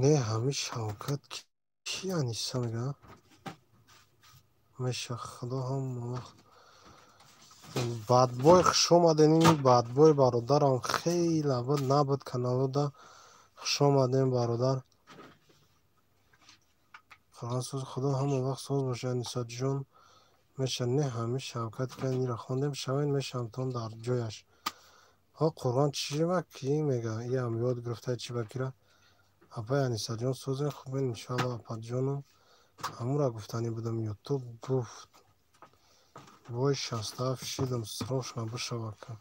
Не, ҳамин Шавкат ки Аниса мега? Меша худо ҳама вақт. Бадбой хуш омаден, ин бадбой бародарам хеле буд набуд каналода. Хуш омадем бародар. Француз худо ҳама вақт соз боша Анисаҷон. Меша не ҳамин Шавкат ки инро хондем, шавен мешавам дар ҷояш. Ҳо Қуръон чӣ ба ки мега? Иам ёд гирифта чӣ ба кира? Апай Анисаҷон созен хубен иншоалло апаҷоном. Ҳамура гуфтанӣ будам ютуб гуфт. Вой 67 шидам срочно бишавака.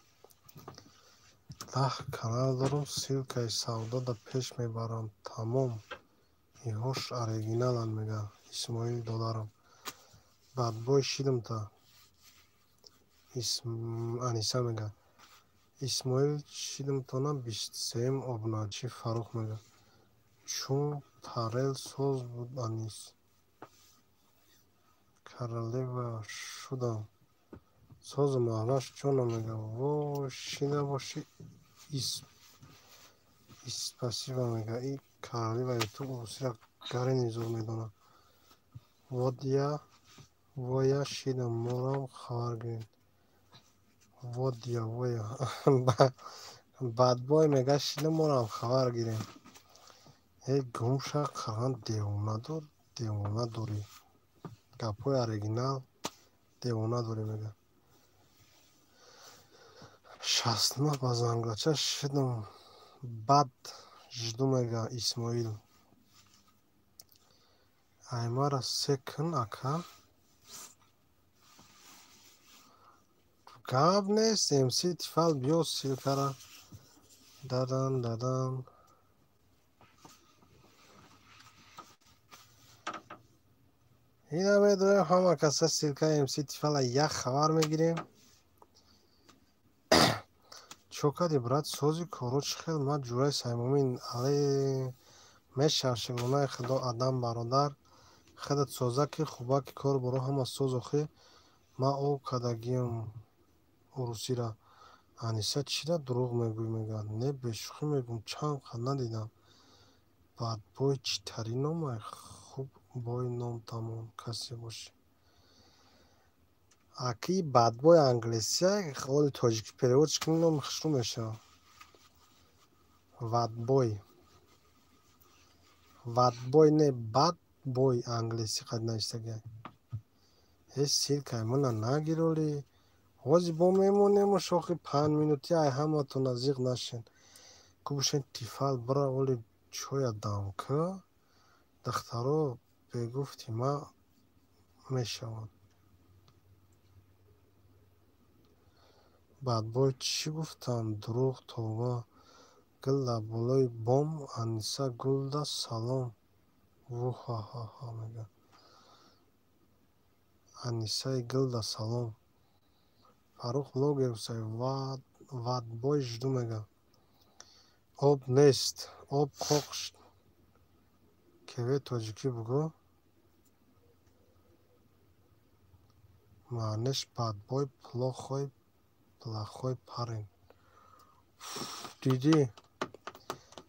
10 канал дорум, ссылкаи савдода пеш мебарам тамом. Иҳош оригиналанд мега Исмоил додарам. Бадбой шидам та. Аниса мега. Исмоил шидам тона 23-м обуначи Фаррух мега. Чун парел соз буд Анис. Королева шудам. Созу маҳраш ҷонам мега. Во шида бошӣ Спасибо мега. И королева Ютуб урусира гарини зур медонад. Вот я воя шидам, морам хабар гиред. Вот я воя. Бадбой мега шидам, морам хабар гирем. Э гумша қирған девона дор, девона дорӣ. Гапҳои оригинал девона дорӣ мега. 69 ба занглача шидам, бад жду мега Исмоил. Аймара се кун ака. Гап нест, МС Тифал биё ссылкара. Дадан дадан. Ина медоем ҳама каса ссылкаи МС Тифала як хабар мегирем. Чо кади брат сози коро чӣ хел ман ҷураи Саймумин але мешав шигонаи худо адам бародар худат соза ки хубаки кор боро ҳама соз охи ман об кардагиам урусира. Аниса чира дурӯғ мегӯй мегӯяд. Не бешӯхӣ мегӯм чанд қад надидам. Бадбой чӣ тари номай хуб бой ном тамом касе бошӣ. Аки бадбой англисия оли тоҷикӣ переводш кунӣ номи хушрӯ мешавад. Ватбой. Ватбой не бадбой англисӣ қад навиштагиай. Ҳеҷ ссылкаи мана нагиролӣ. Ҳози бо мемонему шохи 5 минути ай ҳаматона зиқ нашен. Ку бошен Тифал бира оли чоя дам ка. Духтаро бегуфти ма мешаванд. Бадбой чӣ гуфтам дурӯғ тавба. Гул дар болои бом Аниса гулда салом. Вуҳаҳаҳа мега. Анисаи гулда салом. Фаррух блогер гуфтай ватбой жду мега. Об нест, об қоқ кеве тоҷикӣ бугӯ. Маънеш бадбой плохой плохой парень. Дидӣ?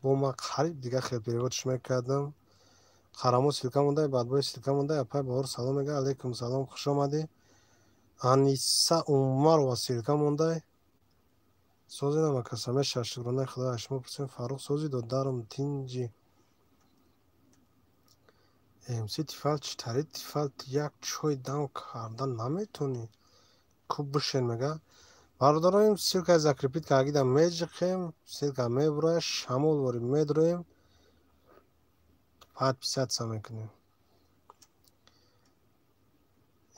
Бо ман қариб дига хел переводш мекардам. Қарамо ссылка мондай, бадбой ссылка мондай. Апай Баҳор салом мега. Алейкум салом, хуш омадӣ. Аниса Умарова ссылка мондай. Сози намакаса мешавад шукронаи Худо аз шумо пурсем. Фаррух сози додарам тинҷи. МС Тифал чӣ тари Тифал як чой дам карда наметонӣ. Ку бишен мега. Бародароем ссылкаи закрепить кардагида меҷиқем, ссылка мебурояд, шамол ворид медроем, подписаться мекунем.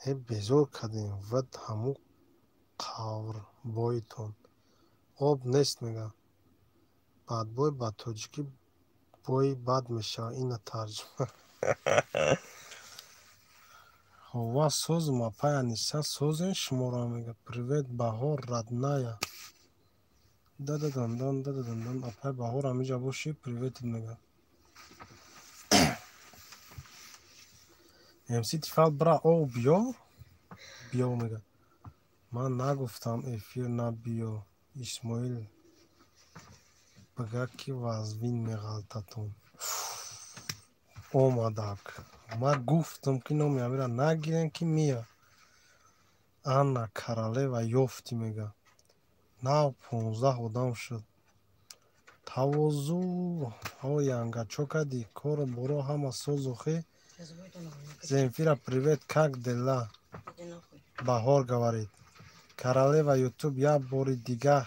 Э безор кардем, вад ҳаму қаврбоитон. Об нест мега. Бадбой ба тоҷикӣ бои бад мешавад. Ина тарҷума. Ҳова созм апай Аниса созен шуморо мега. Привет Баҳор родная. Дададандан дададандан апай Баҳор ҳамиҷа бошӣ приветит мега. МС Тифал бира об биё биё мега. Ман нагуфтам эфир на биё. Исмоил бага ки вазвин меғалтатон. Омадак. Ман гуфтам ки номи амира нагирем ки мия. Анна королева ёфтӣ мега. Нав 15 одам шуд. Тавозу ҳо янга чо кардӣ? Кору боро ҳама соз охи. Земфира привет, как дела? Баҳор говорит. Королева Ютуб як бори дига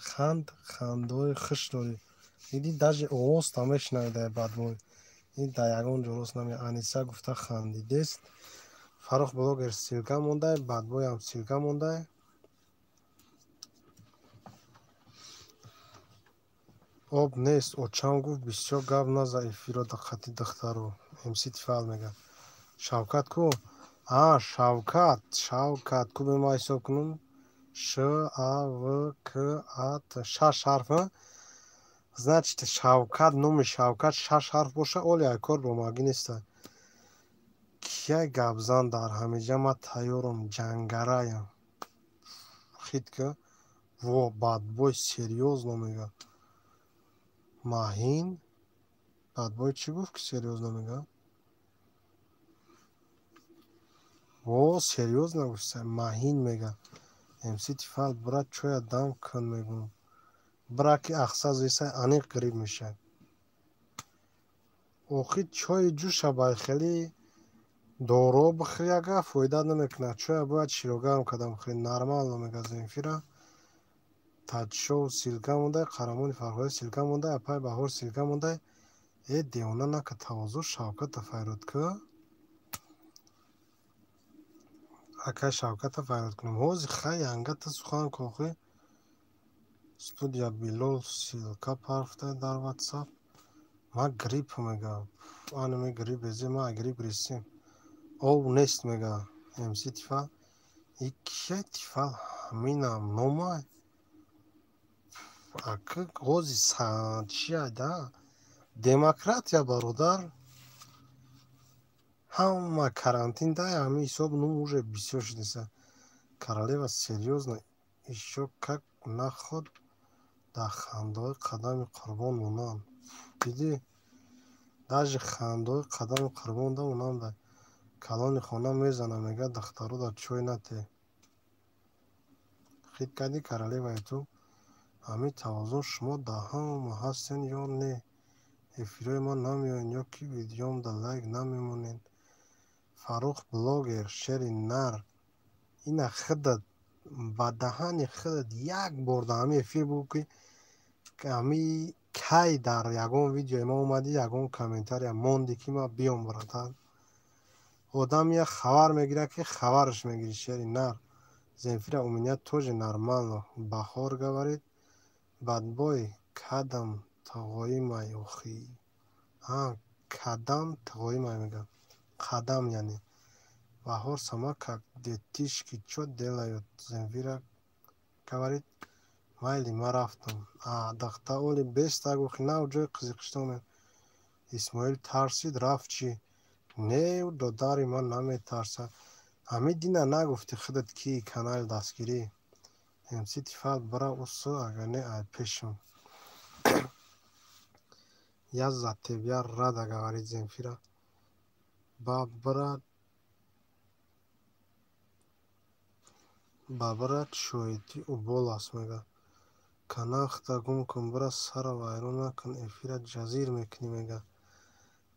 ханд, хандаҳои хуш дорӣ. Диди даже овозта мешунавӣ дар бадбой. Ин дар ягон ҷо рост намеяд. Аниса гуфта хандидест. Фаррух блогер ссылка мондай, бадбоям ссылка мондай. Об нест, очам гуфт бисёр гап наза эфиро қати духтаро. МС Тифал мега. Шавкат ку? А, Шавкат, Шавкат ку бема ҳисоб кунам. Ш А В К А Т шаш ҳарф. Значит, Шавкат номи Шавкат шаш ҳарф боша, оли ай кор бомагӣ неста. Кия гапзан дар ҳамиҷа ман тайёрам ҷангараям. Хит ка? Во, бадбой серьёзно мега. Маҳин бадбой чӣ гуфт, ки серьёзно мега? Во, серьёзно гуфт, Маҳин мега. МС Тифал бра чоя дам кун мегум. Бра ки ахса зиса аниқ гриб мешавад. Охи чои ҷӯша бай хеле доро бихӯри, ага фоида намекунад. Чоя бояд широгарм карда бихӯри. Нормально мега Земфира. Таҷшоу ссылка мондай, Қаҳрамони Фарҳодӣ ссылка мондай, апай Баҳор ссылка мондай. Э, девона нака, тавозӯ Шавката файрод ку. Акай Шавката файрод кунам. Ҳозир хай янгата сухан кохи. Студия Билол ссылка парфтай дар WhatsApp. Ма грипп мега. Анаме грипп езе, ма грипп ресим. Ов нест мега. МС Тифал. И кия Тифал ҳаминам номай. Ака ҳозир чия да? Демократия бародар. Ҳама карантин да, ҳамин ҳисоб ну уже бисёр шудеса. Королева серьёзно ещё как наход дар хандаҳои қадами Қурбон монанд. Дидӣ? Даже хандаҳои қадами Қурбон да монанд. Калони хона мезана, мега духтаро дар чой нате. Хит кардӣ королева ютуб. Ҳамин тавозун шумо дар ҳама ҳастен ё не? Эфирҳои ман намеоянд ё ки видеомда лайк намемонед. Фаррух блогер шери нар. Ина худат ба даҳани худат як бор дар ҳамин эфир бугӯ, ки ҳами кай дар ягон видеои ма омадӣ, ягон комментария мондӣ, ки ман биём, братан. Одам як хабар мегирад, ки хабараш мегирӣ, шери нар. Земфира у меня тоже нормально. Баҳор говорит бадбой кадам тағоимай охи. А, кадам тағоимай мега. Қадам яъне. Баҳор сама как детишки чё делают? Земфира говорит майли ман рафтам. А, дахта оли беста гуфт нав ҷои қизиқиштон. Исмоил тарсид рафт чӣ? Не, ӯ додари ман наметарсад. Ҳамин дина нагуфтӣ худат ки канали дастгирӣ. МС Тифал бира усу, агар не ай пешам. Я за тебя рада, говорит Земфира. Ба бира чоити убол аст мега. Канал худта гум кун, бира сара вайрон накун, эфира ҷазир мекунӣ мега.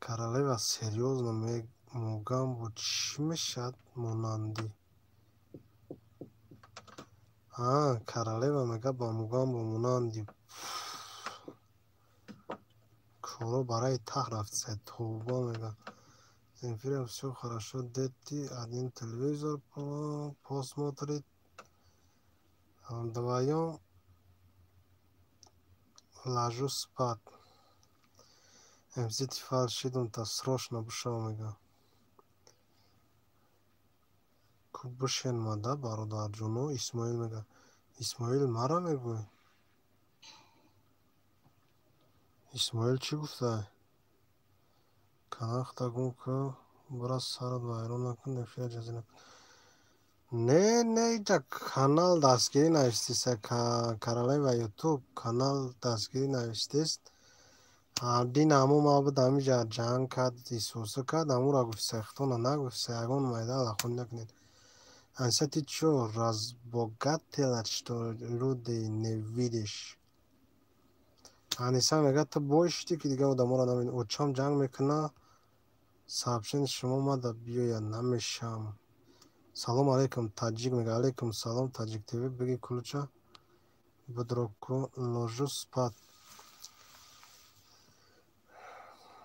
Королева серьёзно Мугамбо чӣ мешавад монандӣ? А, королева мега ба Мугамбо монандӣ. Коро барои тах рафтиса, тавба мега. Земфира всё хорошо, дети один телевизор посмотрит, вдвоём ложусь спать. МС Тифал шидум та срочно бушав мега. Ку бушен мада бародарҷоно, Исмоил мега. Исмоил мара мегӯй? Исмоил чӣ гуфта? Канал худта гум кун, бира сарат вайрон накун, эфира ҷазир накун. Не, не, иҷа канал дастгирӣ навиштиса, королева ютуб канал дастгирӣ навиштист. Дин ҳамо ма буд ҳамиҷа ҷанг кард, исоса кард, ҳамура гуфтиса, хитона нагуфтиса, ягон майда лахонӣ накунед. Аниса ты чё, разбогатела, что людей не видишь? Аниса мега ту бой шудӣ, ки дигар одаморо намебинӣ. Очам ҷанг мекунад, сообщение шумо мада биёяд, намешавам. Салом алейкум, таҷик мега. Алейкум салом, Таҷик ТВ, бигӣ кулча бидроку ложу спать.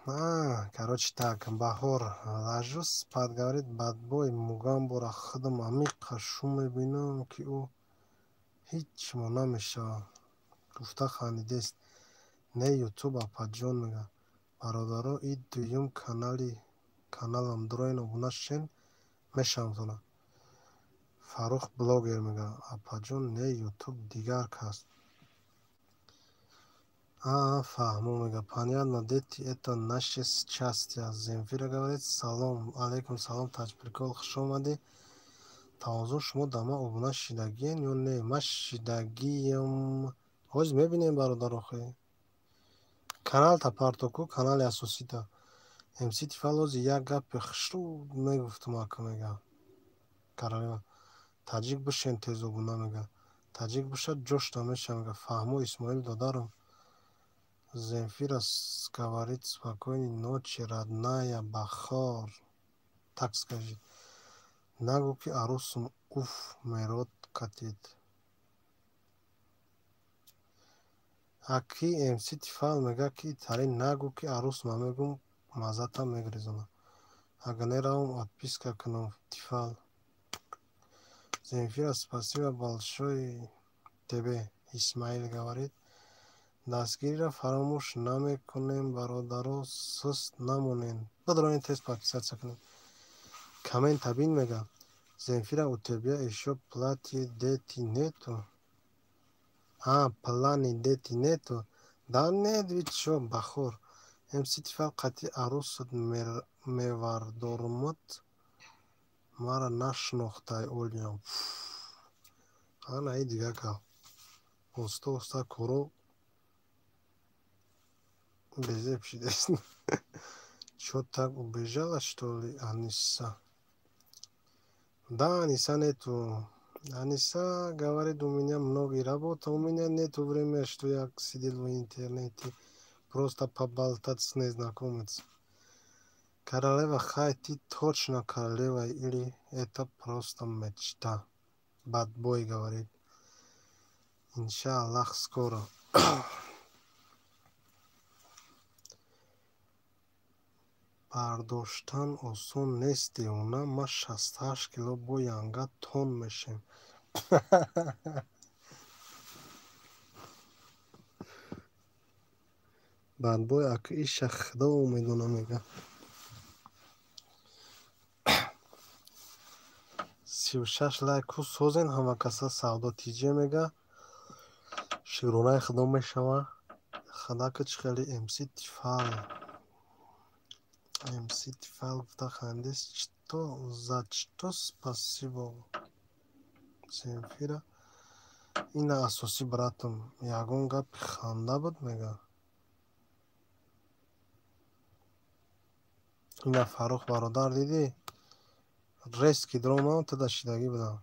А, короче так, Баҳор ложусь спать, говорит бадбой Мугамбора худам амиқа шум мебинам, ки ӯ ҳеҷ мо намешавад. Гуфта хандидест. Не ютуб апаҷон мега. Бародаро, и дуюм каналам дроин обуна шен мешавам тона. Фаррух блогер мега. Апаҷон не ютуб дигар кас. А, фаҳмо мега. Понятно, дети это наше счастье. Земфира говорит салом алейкум салом, Таҷ прикол, хуш омадӣ. Тавозун шумо дар ман обуна шидагиен ё не? Ман шидагием. Ҳозир мебинем бародарохе. Каналта партоку, канали асосита. МС Тифал ози як гапи хушрӯ мегуфтум, ака мега. Королева. Таҷик бишен тезобуна мега. Таҷик бошад ҷош намеша мега. Фаҳмо Исмоил додарам. Земфира говорит: спокойной ночи, родная, бахор. Так скажи. Нагӯ ки арӯсум уф мерод катид. Аки МС Тифал мега ки италӣ нагӯ ки арӯс ма мегум маззата мегрезона. Ага неравам отписка кунам Тифал. Земфира, спасибо большое тебе, Исмаил говорит. Дастгириро фаромӯш намекунем, бародаро, суст намонем. Бидронед тез подписаться кунед. Коммента бин мега. Земфира, у тебя ещё платье дети нету? А, планы дети нету? Да нет, вы чё, бахор. МС Тифал қатъи арӯсат мевардормат мара нашинохтай олиям. Ана и дига гап. Оста оста коро безеб шидест. Чё так убежала, что ли, Аниса? Да, Аниса нету. Аниса говорит, у меня много работы, у меня нету времени, что я сидел в интернете, просто поболтать с незнакомец. Королева, хай, ты точно королева или это просто мечта? Бадбой говорит. Иншаллах, скоро. Бардоштан осон нест, девона. Ма 68 кило бо янга тон мешем. Бадбой ака иша худо медона мега. 36 лайку созен ҳама каса. Савдо тиҷе мега. Шукронаи худо мешава. Хадака чӣ хеле МС Тифал. МС Тифал гуфта хандес. Что за что спасибо? Земфира. Ина асосӣ братам. Ягон гапи ханда буд мега. Ина Фаррух бародар дидӣ? Резки дромам тада шидагӣ будам.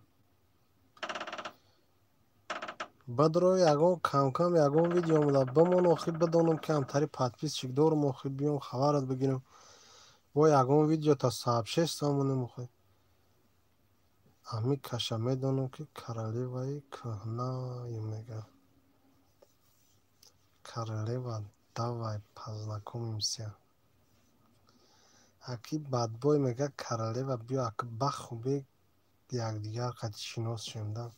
Бадро ягон камкам ягон видео омада бимон охи бидонам ки ҳамтари подписчик дорум охи биём хабарат бигирам. Бо ягон видео та сообщество монем охи. Ами каша медонам ки королеваи кӯҳнаи мега. Королева, давай познакомимся. Аки бадбой мега королева биё ака ба хубӣ якдигар қати шинос шем да.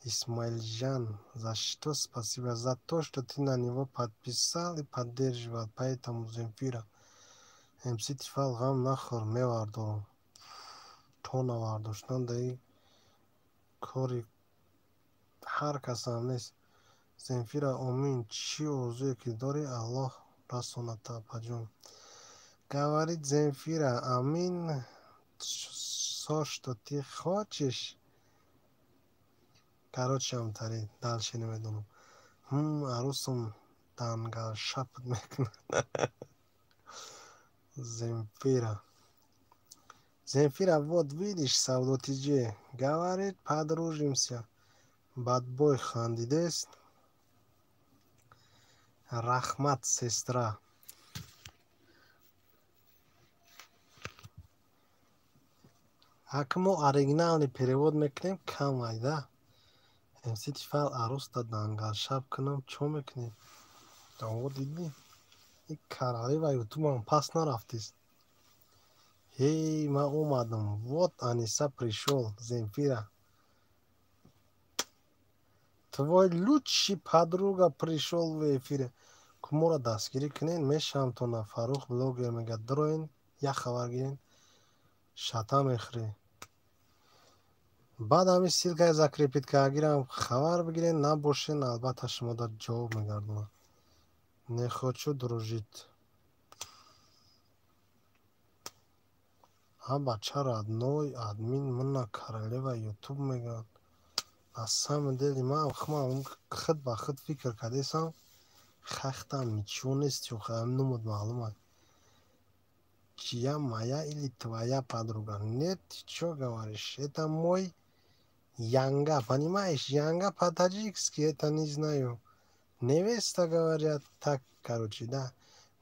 Исмаилжан, за что спасибо? За то, что ты на него подписал и поддерживал. Поэтому Земфира. МС Тифал ғам нахӯр мевардорам. Тона вардоштан даи кори ҳар касам нест. Земфира омин чӣ орзуе ки дорӣ Аллоҳ расонад апаҷон. Говорит Земфира, амин, всё, что ты хочешь. Короче, ҳамтари дальше намедонам. Арӯсам дангалшапт мекунад. Земфира. Земфира, вот видишь, Савдо ТЖ. Говорит, подружимся. Бадбой хандидест. Рахмат, сестра. Ака мо оригинални перевод мекунем кам айда. МС Тифал арӯста дангалшаб кунам чо мекунем? О дидӣ? И королева ютубам пас нарафтист. Ҳей, ман омадам. Вот Аниса пришёл, Земфира. Твой лучший подруга пришёл в эфире. Куморо дастгирӣ кунен мешавам то на Фаррух блогер мега дроен як хабар гирен шата мехӯрӣ. Баъд ҳамин ссылкаи закрепить кардагирам хабар бигирен набошен албатта шумо дар ҷавоб мегардонам. Не хочу дружить. А бача родной админ мана королева ютуб мегӯяд. На самом деле ман худ ба худ фикр кардесам Хахтам ничего нест, охи нумуд маълум аст. Чья, моя или твоя подруга? Нет, ты чё говоришь? Это мой янга, понимаешь? Янга по-таджикски, это не знаю. Невеста, говорят, так, короче, да.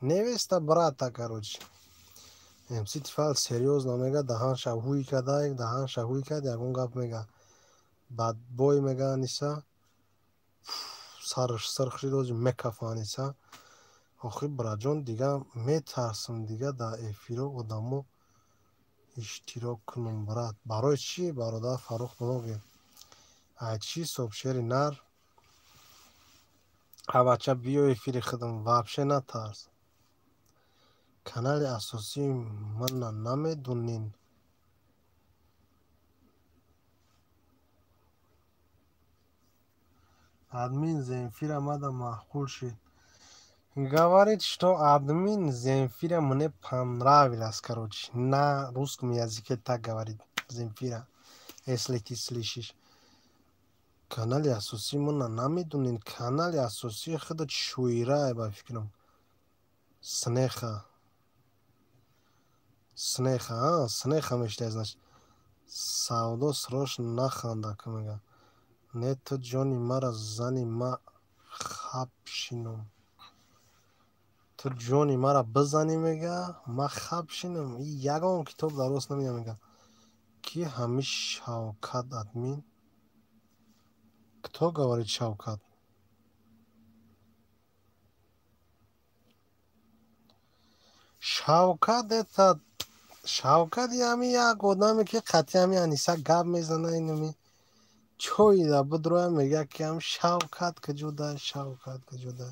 Невеста брата, короче. МС Тифал серьёзно мега, даҳанша ҳуй када, даҳанша ҳуй кад, ягон гап мега. Бадбой мега Аниса. Сараш сирх шид, ҳози мекафа Аниса. Охи браҷон, дига метарсам, дига дар эфиро одамо иштирок кунам, брат. Барои чӣ, бародар Фаррух блогер? Ай чӣ ҳисоб, шери нар? Авача биё эфири худам, вообще натарс. Канали асосии мана намедонин? Админ Земфира мада маъқул шид. Говорит, что админ Земфира мне понравилась, короче. На русском языке так говорит Земфира, если ты слышишь. Канали асосии мана намедонин? Канали асосии худат шоира, ба фикрам. Снеха. Снеха, а, Снеха мештай, значит. Савдо срош наханда, мега. Не, ту ҷони мара зани ма хаб шинум. Ту ҷони мара бизанӣ, мега, ма хаб шинам. Ягон китоб дар рост намея, мега. Ки ҳами Шавкат админ? Кто говорит Шавкат? Шавкат это Шавкат ҳами як одаме ки қатъи ҳами Аниса гап мезана, инами чойда бидроя мега ки ҳам Шавкат куҷода, Шавкат куҷода.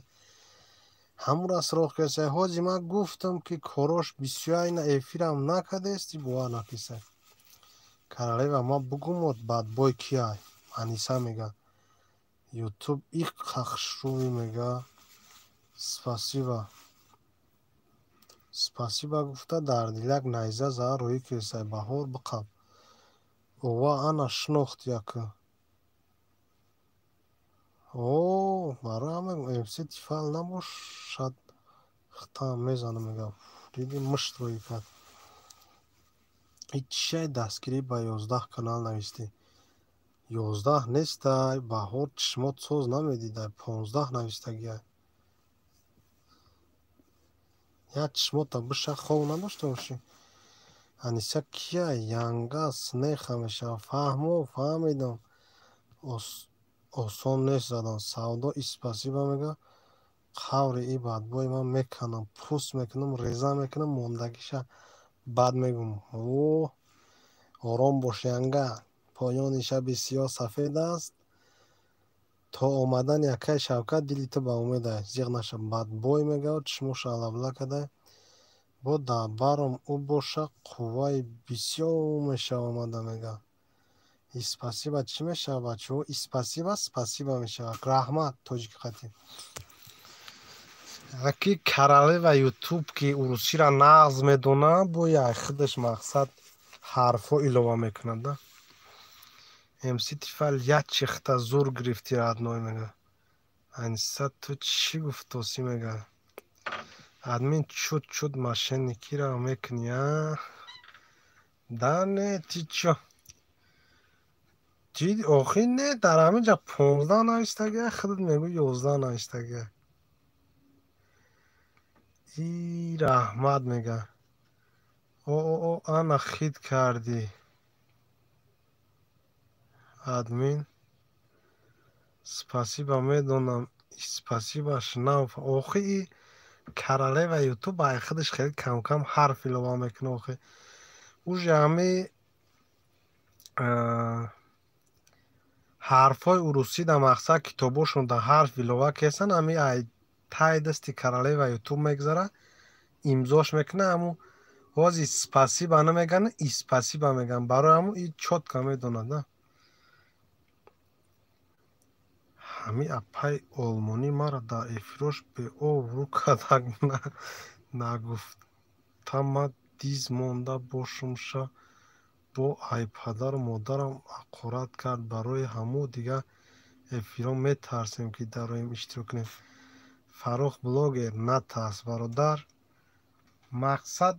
Ҳамура суроғ кесай. Ҳози ман гуфтам ки корош бисёр ина эфирам накардести, бовар накисай. Королева, ма бугумот бадбой кияй? Аниса мега. Ютуб их қахшуви мега. Спасибо. Спасибо гуфта дар дилак найза заа рӯӣ кесай. Баҳор биқаб. Ова ана шинохт яка. О, барои ҳама МС Тифал набошад, хитам мезанам, мега. Диди мушт рӯӣ кард. Ичшай дастгирӣ ба 11 канал навистӣ. 11 нестай, Баҳор чишмот соз намедидай, 15 навистагиай. Як чишмота биша хов надошта бошӣ. Аниса кия? Янга Снеха мешава. Фаҳмо, фаҳмидам. Осон нест задан. Савдо и спасибо мега. Қаври и бадбой ман меканам, пӯст мекунам, реза мекунам, мондагиша бад мегум. О, ором бош, янга. Поёни шаби сиёҳ сафед аст. То омадани акаи Шавкат дили ту ба умед аст. Зиғ наша. Бадбой мега, чишмоша алавла кадай. Бо дар баром ӯ боша қувваи бисёр мешава омада мега. И спасибо чӣ мешава, бачаҳо? И спасибо, спасибо мешава. Раҳмат тоҷики қатӣ. Аки королева Ютуб ки урусиро нағз медонад, бо як худаш мақсад ҳарфҳо илова мекунад, да? МС Тифал як чихта зур гирифти родной мега. Аниса ту чӣ гуфтосӣ мега? Админ чуд-чуд мошенникиро мекунӣ, а? Да не, ты чё? Ти охи не, дар ҳамин ҷа 15 навистагия, худат мегӯ 11 навистагия. И раҳмат мега. О, о, о, ана хит кардӣ. Админ. Спасибо медонам, спасибо шнав. Охи и королева Ютуб ай худаш хеле кам-кам ҳарф илова мекунад охи. Уже ҳами ҳарфҳои урусӣ дар мақсад китобошон дар ҳарф илова кесан, ҳами ай таи дасти королева Ютуб мегзара, имзош мекунад, ҳаму ҳози спасибо намеган, и спасибо меган. Барои ҳаму и чётко медонад, да? Ҳами апаи олмонӣ мара дар эфирош беобрӯ кардак нагуфта ма диз монда бошумша бо ай падару модарам ҳақорат кард. Барои ҳаму дигар эфиро метарсем ки дароем иштирок кунем. Фаррух блогер натарс, бародар. Мақсад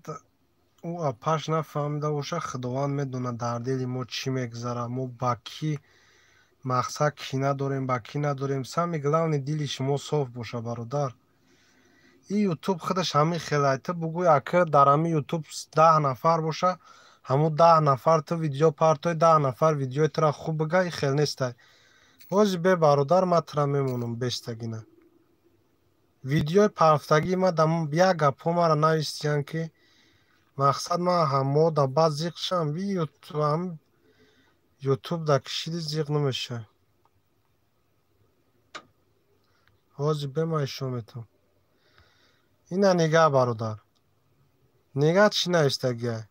ӯ апаш нафаҳмида боша, Худованд медонад дар дили мо чӣ мегузарад, мо ба кӣ мақсад кина дорем, ба кӣ надорем. Самый главный дили шумо соф боша, бародар. И ютуб худаш ҳамин хелай. Ту бугӯй, ака, дар ҳамин ютуб 10 нафар боша, ҳамун 10 нафар ту видео партои, 10 нафар видеои тура хуб бига, и хел нестай. Ҳози бе, бародар, ман тура мемонам бестагина. Видеои парафтагии ма як гапҳо мара навистиянд, ки мақсад ман ҳаммо да баъд зиқ шам. Би ютуб да кишиди зиқ намешавад. Ҳози бе ман ишон метавам. Ина нигаҳ, бародар. Нигаҳ, чӣ навистагиай.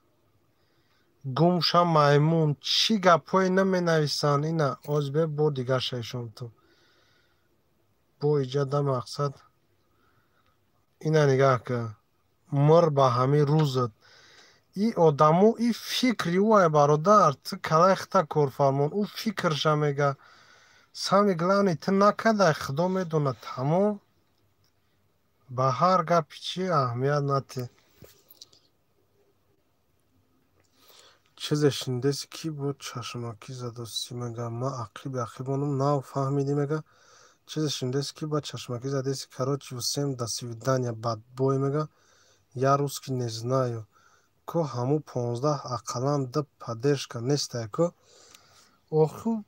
Гумша маймун, чӣ гапҳое наменависанд. Ина ҳози бе бор дигарша ишон метавам. Бо иҷа да мақсад. Ина нигаҳ кун. Мир ба ҳамин рӯзат. И одамо и фикри ӯ ай, бародар, ту калай хита корфармон, ӯ фикрша мега. Самый главный ту накардай, Худо медонад, тамом. Ба ҳар гапи чӣ аҳамият натиҳ. Чизе шунидеси, ки бо чашмакӣ задосӣ, мега. Ман ақиби ақибонам нав фаҳмидӣ, мега. Чизе шунидеси, ки ба чашмакӣ задеси. Короче, всем до свидания, бадбой, мега. Я русский не знаю. Ку ҳамун 15 ақаллан ду поддержка нестай ку. Оху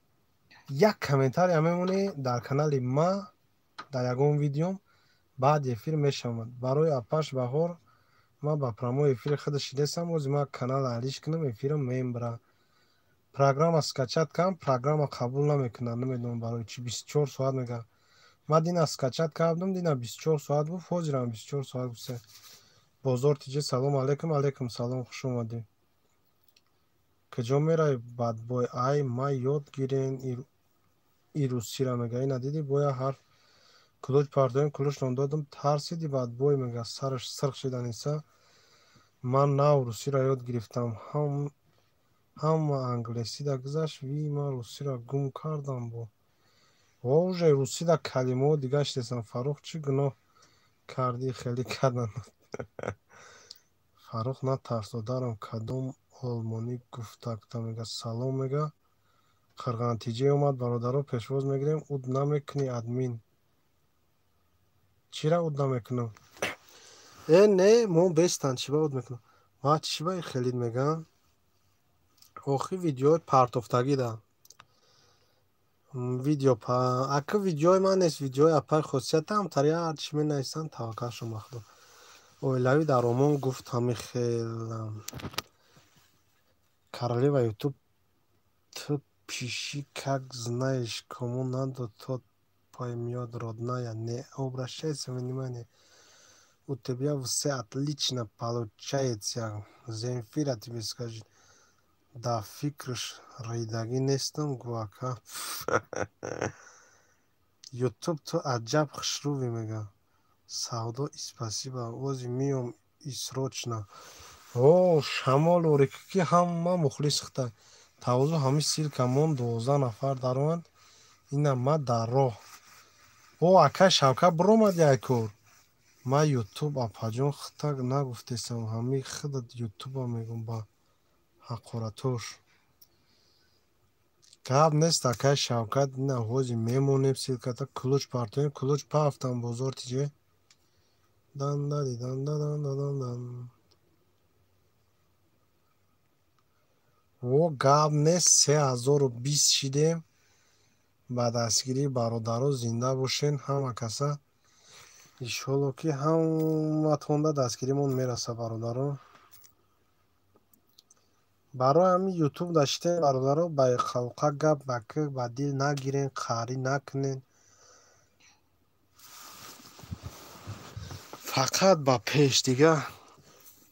як комментария мемонӣ дар канали ма, дар ягон видеом, баъди эфир мешавад. Барои апаш Баҳор ман ба прямой эфири худа шидесам, ози ман канал алиш кунам, эфирам мембара. Программа скачать кардам, программа қабул намекунад, намедонам барои чӣ, 24 соат мега. Ман дина скачать кардам, дина 24 соат гуфт, ҳозирам 24 соат гуфт. Бозор тиҷи, салом алейкум, алейкум салом, хуш омадӣ. Куҷо меравӣ, бадбой? Ай, ма ёд гирен и русира, мега. Ина дидӣ, боя ҳарф кулуч партоем, кулучтон додам, тарсиди, бадбой, мега, сараш сирх шид Аниса. Ман нав русиро ёд гирифтам. Ҳама англисида гузашт, ви ман русиро гум кардам бо. Во уже русида калимаҳо дига шидесам. Фаррух, чӣ гуноҳ кардӣ, хеле кардан. Фаррух, натарс, додарам, кадом олмонӣ гуфтакта, мега. Салом, мега. Қирғантиҷе омад, бародаро, пешвоз мегирем. Уд намекунӣ, админ? Чира уд намекунам? Э, не, мо бестан, чӣ ба уд мекунам? Ва чӣ ба хелид мегӯям? Охи видеои партофтагида. Видео ака видеои ман нест, видеои апай хосиятам тари ҳарчи менависанд, таваккалшон ба Худо. Оилавӣ дар Омон гуфт ҳамин хел. Королева ютуб, ту пиши как знаешь, кому надо, тот поймёт, родная, не обращайся внимания. У тебя все отлично получается. Земфира тебе скажет. Да фикраш ридагӣ нестам, гу ака. Ютуб, ту аҷаб хушрӯвӣ, мега. Савдо и спасибо. Ози миём и срочно. О, шамол орики, ки ҳама мухлис хита. Тавозу ҳамин ссылка мон, 12 нафар даромад. Ина ма дар роҳ. О, акай Шавкат биромад як кор. Ман ютуб, апаҷон, хита нагуфтесам, ҳамин худат ютуба мегӯм ба ҳақоратош. Гап нест, акай Шавкат, ина ҳози мемонем ссылката, кулуч партоем, кулуч пафтам бозор тиҷе. Дан дади дан дан дан дан. О, гап нест, 3020 шидем. Ба дастгирии бародаро зинда бошен ҳама каса. Иншолло, ки ҳаматонда дастгиримон мераса, бародаро. Барои ҳамин ютуб даштем, бародаро, ба халқа гап ба ки ба дил нагирен, қаҳрӣ накунен. Фақат ба пеш дига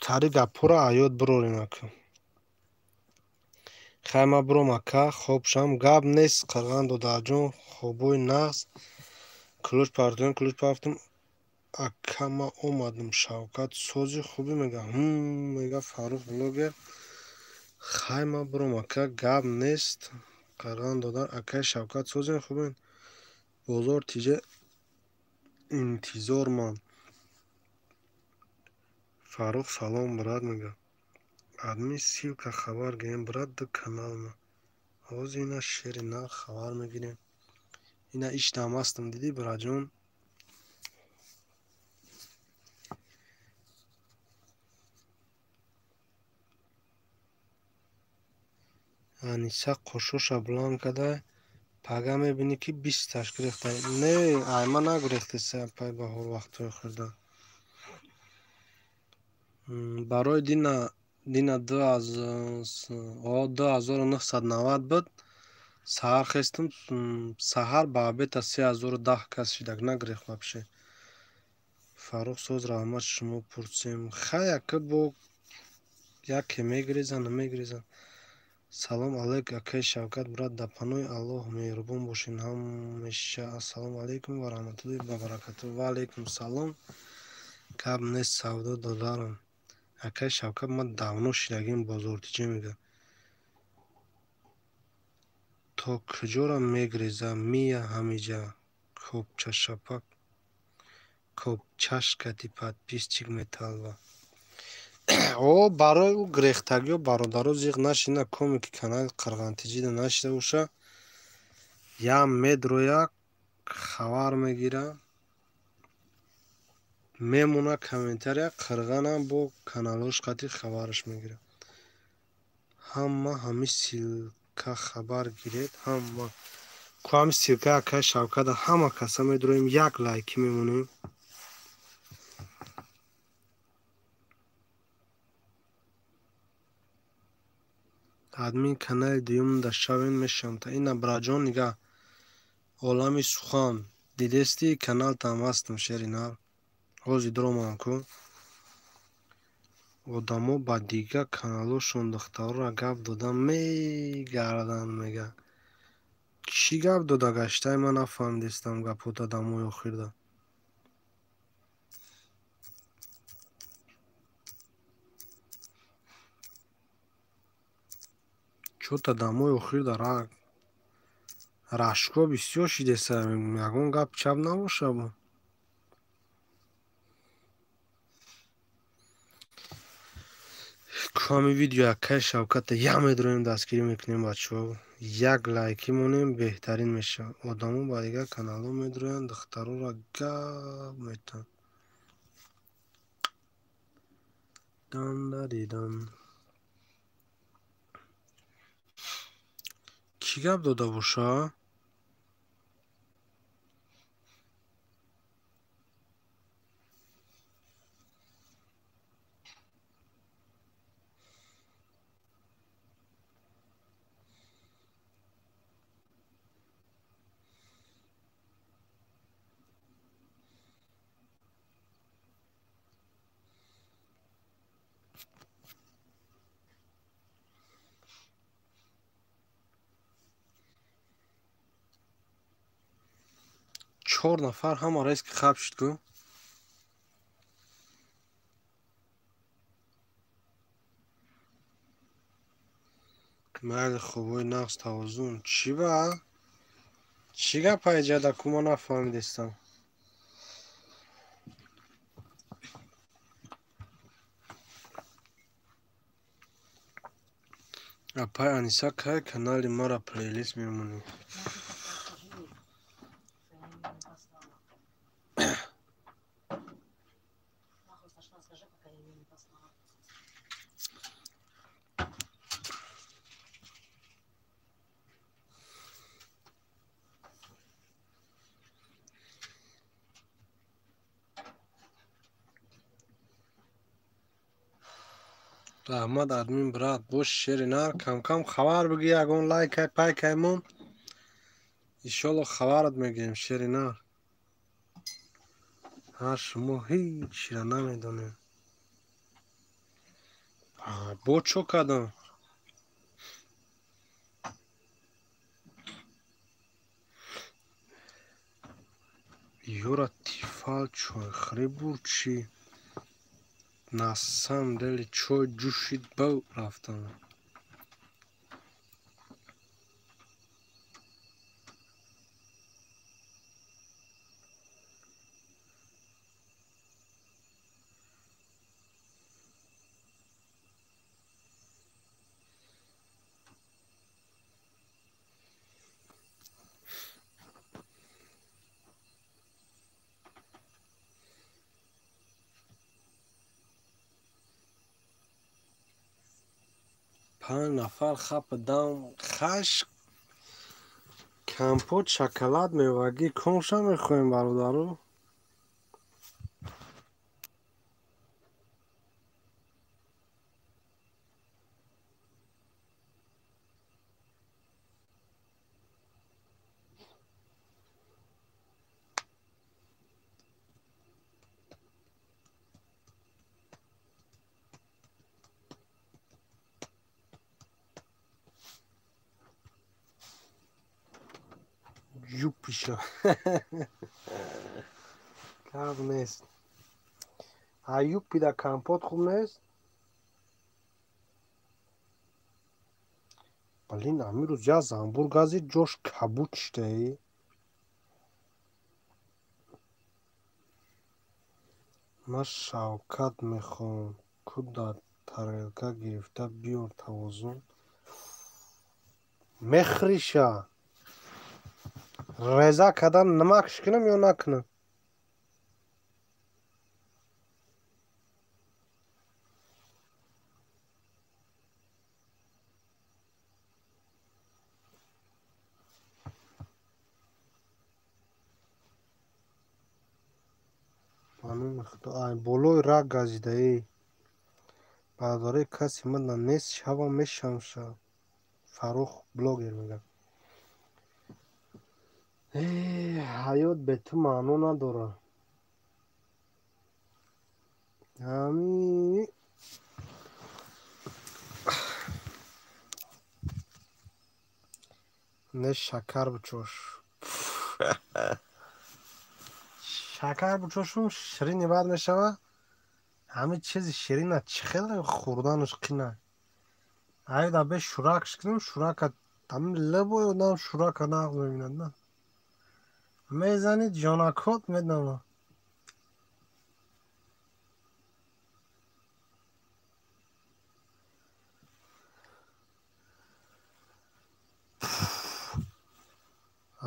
тари гапҳоро аёд бирорем ака. Хай, ман биром, ака, хоб шам. Гап нест, қирған додарҷон, хобои нағз. Кулуч партоем, кулуч пафтам. Ака, ман омадам, Шавкат сози хубӣ, мега. Ҳм, мега Фаррух блогер. Хай, ман биром, ака, гап нест. Қирған додар, акаи Шавкат созен хубен. Бозор тиҷе Интизор ман. Фаррух салом брат мега. Адми ссылка хабар гирем брат ду каналма. Ҳозир ина шери нар хабар мегирем. Ина иштам ҳастам дидӣ браҷон. Аниса қошоша буланд карда пага мебинӣ ки бисташ гирехта. Не, айма нагирехтеса пай баҳор вақтҳои хӯрда. Барои дина 2990 буд. Саҳар хестам, саҳар ба обеда 3010 кас шидак нагирехт вообще. Фаррух соз раҳмат шумо пурсем. Хай ака бо яке мегирезан намегирезан. Салом алейк акаи Шавкат брат, дар паноҳи Аллоҳ меҳрубон бошед ҳамеша. Ассалому алайкум ва раҳматуллоҳи ва баракатуҳ. Ва алайкум салом. Гап нест савдо додарам. Акаи Шавкат ман давно шидагим бозортиҷӣ мега. То куҷора мегиреза мия ҳамиҷа кобчашапак кобчашкати подписчик металба. О барои ӯ гирехтагиё бародаро зиқ нашина коме ки канали Қирғантиҷида нашида боша ям медроя хабар мегира мемона комментария қирғанам бо каналош қати хабараш мегира. Ҳама ҳами ссылка хабар гиред ҳама. Ку ҳами ссылка акаи Шавката ҳама каса медроем як лайкӣ мемонем. Админ канали дуюмда шавен мешавам. Ина браҷон нигаҳ олами сухан дидести каналтам ҳастам шери нар. Ҳозир дуромадам ку. Одамо ба дигар каналошон духтарора гап дода мегарданд мега. Чӣ гап дода гаштай ман нафаҳмидестам гапота дамои охирда. Чота дамои охирда рашко бисёр шидеса ягон гап чап набоша бо. Ҳами видео акаи Шавката як медроем дастгирӣ мекунем бачаҳо. Як лайкӣ монем беҳтарин мешавад. Одамо ба дигар каналҳо медроянд духтарора гап метаҳанд. Дан-даридан. Кӣ гап дода боша? Чор нафар ҳама резки хаб шуд ку. Майли хубои нағз тавозун. Чӣ ба? Чӣ гап айҷада ку ман нафаҳмидестам. Апай Аниса кай канали мара плейлист мемонӣ? Раҳмат админ брат, бош шери нар, кам-кам хабар бигӣ, ягон лайкай пайкай мон. Иншолло хабарат мегирем шери нар. Ҳа шумо ҳеҷ чиро намедонед. Бо чо кардам? Ёра тифал чойхӯрӣ бурд чӣ? На самом деле чой ҷӯшид бав рафтам. 5 нафар хапидам. Хаш компот, шоколад, мевагӣ комша мехоҳем, бародару. Юпиша. Гап нест. А юпида компот хуб нест? Блин, ҳамин рӯз як занбур газид, ҷош кабуд шидаи. Ман Шавкат мехоҳам. Ку дар тарелка гирифта биёр тавозун. Мехӯриша. Реза кардан намакш кунам ё накунам? Ай болои рак газидаӣ. Бародарои касе мана нест, шавам мешавам ша. Фаррух блогер мегӯяд. Ҳаёт бе ту маъно надорад. Ҳами не шакар бичош. Шакар бичошум ширини бад мешавад. Ҳамин чизи ширина чӣ хеле хӯрданаш қина. Айда бе шӯракш кунем, шӯрака ҳамин лебои одам шӯрака нағз мебинад на. Мезанӣ ҷонакот медама.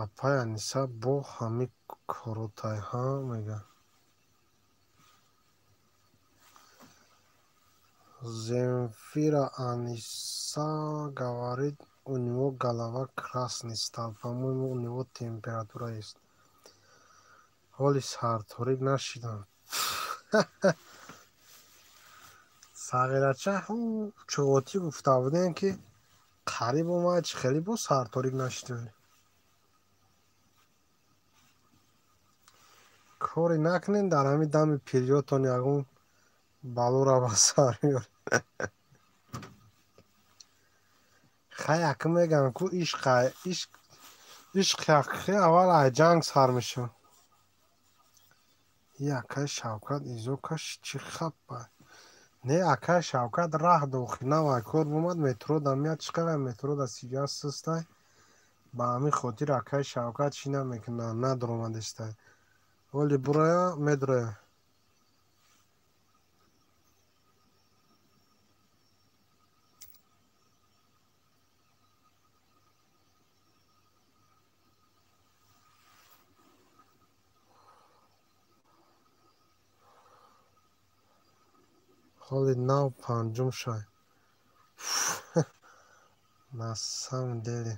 Апай Аниса бо ҳамин коротайҳа мега. Земфира Аниса говорит, у него голова красный стал, по-моему, у него температура есть. Ҳоли сарторик нашидам. Сағирача чуғотӣ гуфта будем, ки қариб омад, чӣ хеле бо сарторик нашидем. Коре накунем, дар ҳамин дами пириётон ягон балора ба сар меоред. Хай ака мегӯям ку ишқи ҳақиқӣ аввал аз ҷанг сар мешавад. И акаи Шавкат изокаш чӣ хапа? Не, акаи Шавкат раҳ дохил навай кор бомад, метро да меяд, чӣ қадар метро да сига систай. Ба ҳамин хотир акаи Шавкат чӣ намекунад, надоромадистай. Оли бурая медроя. Ҳоли нав панҷум шай. На самом деле.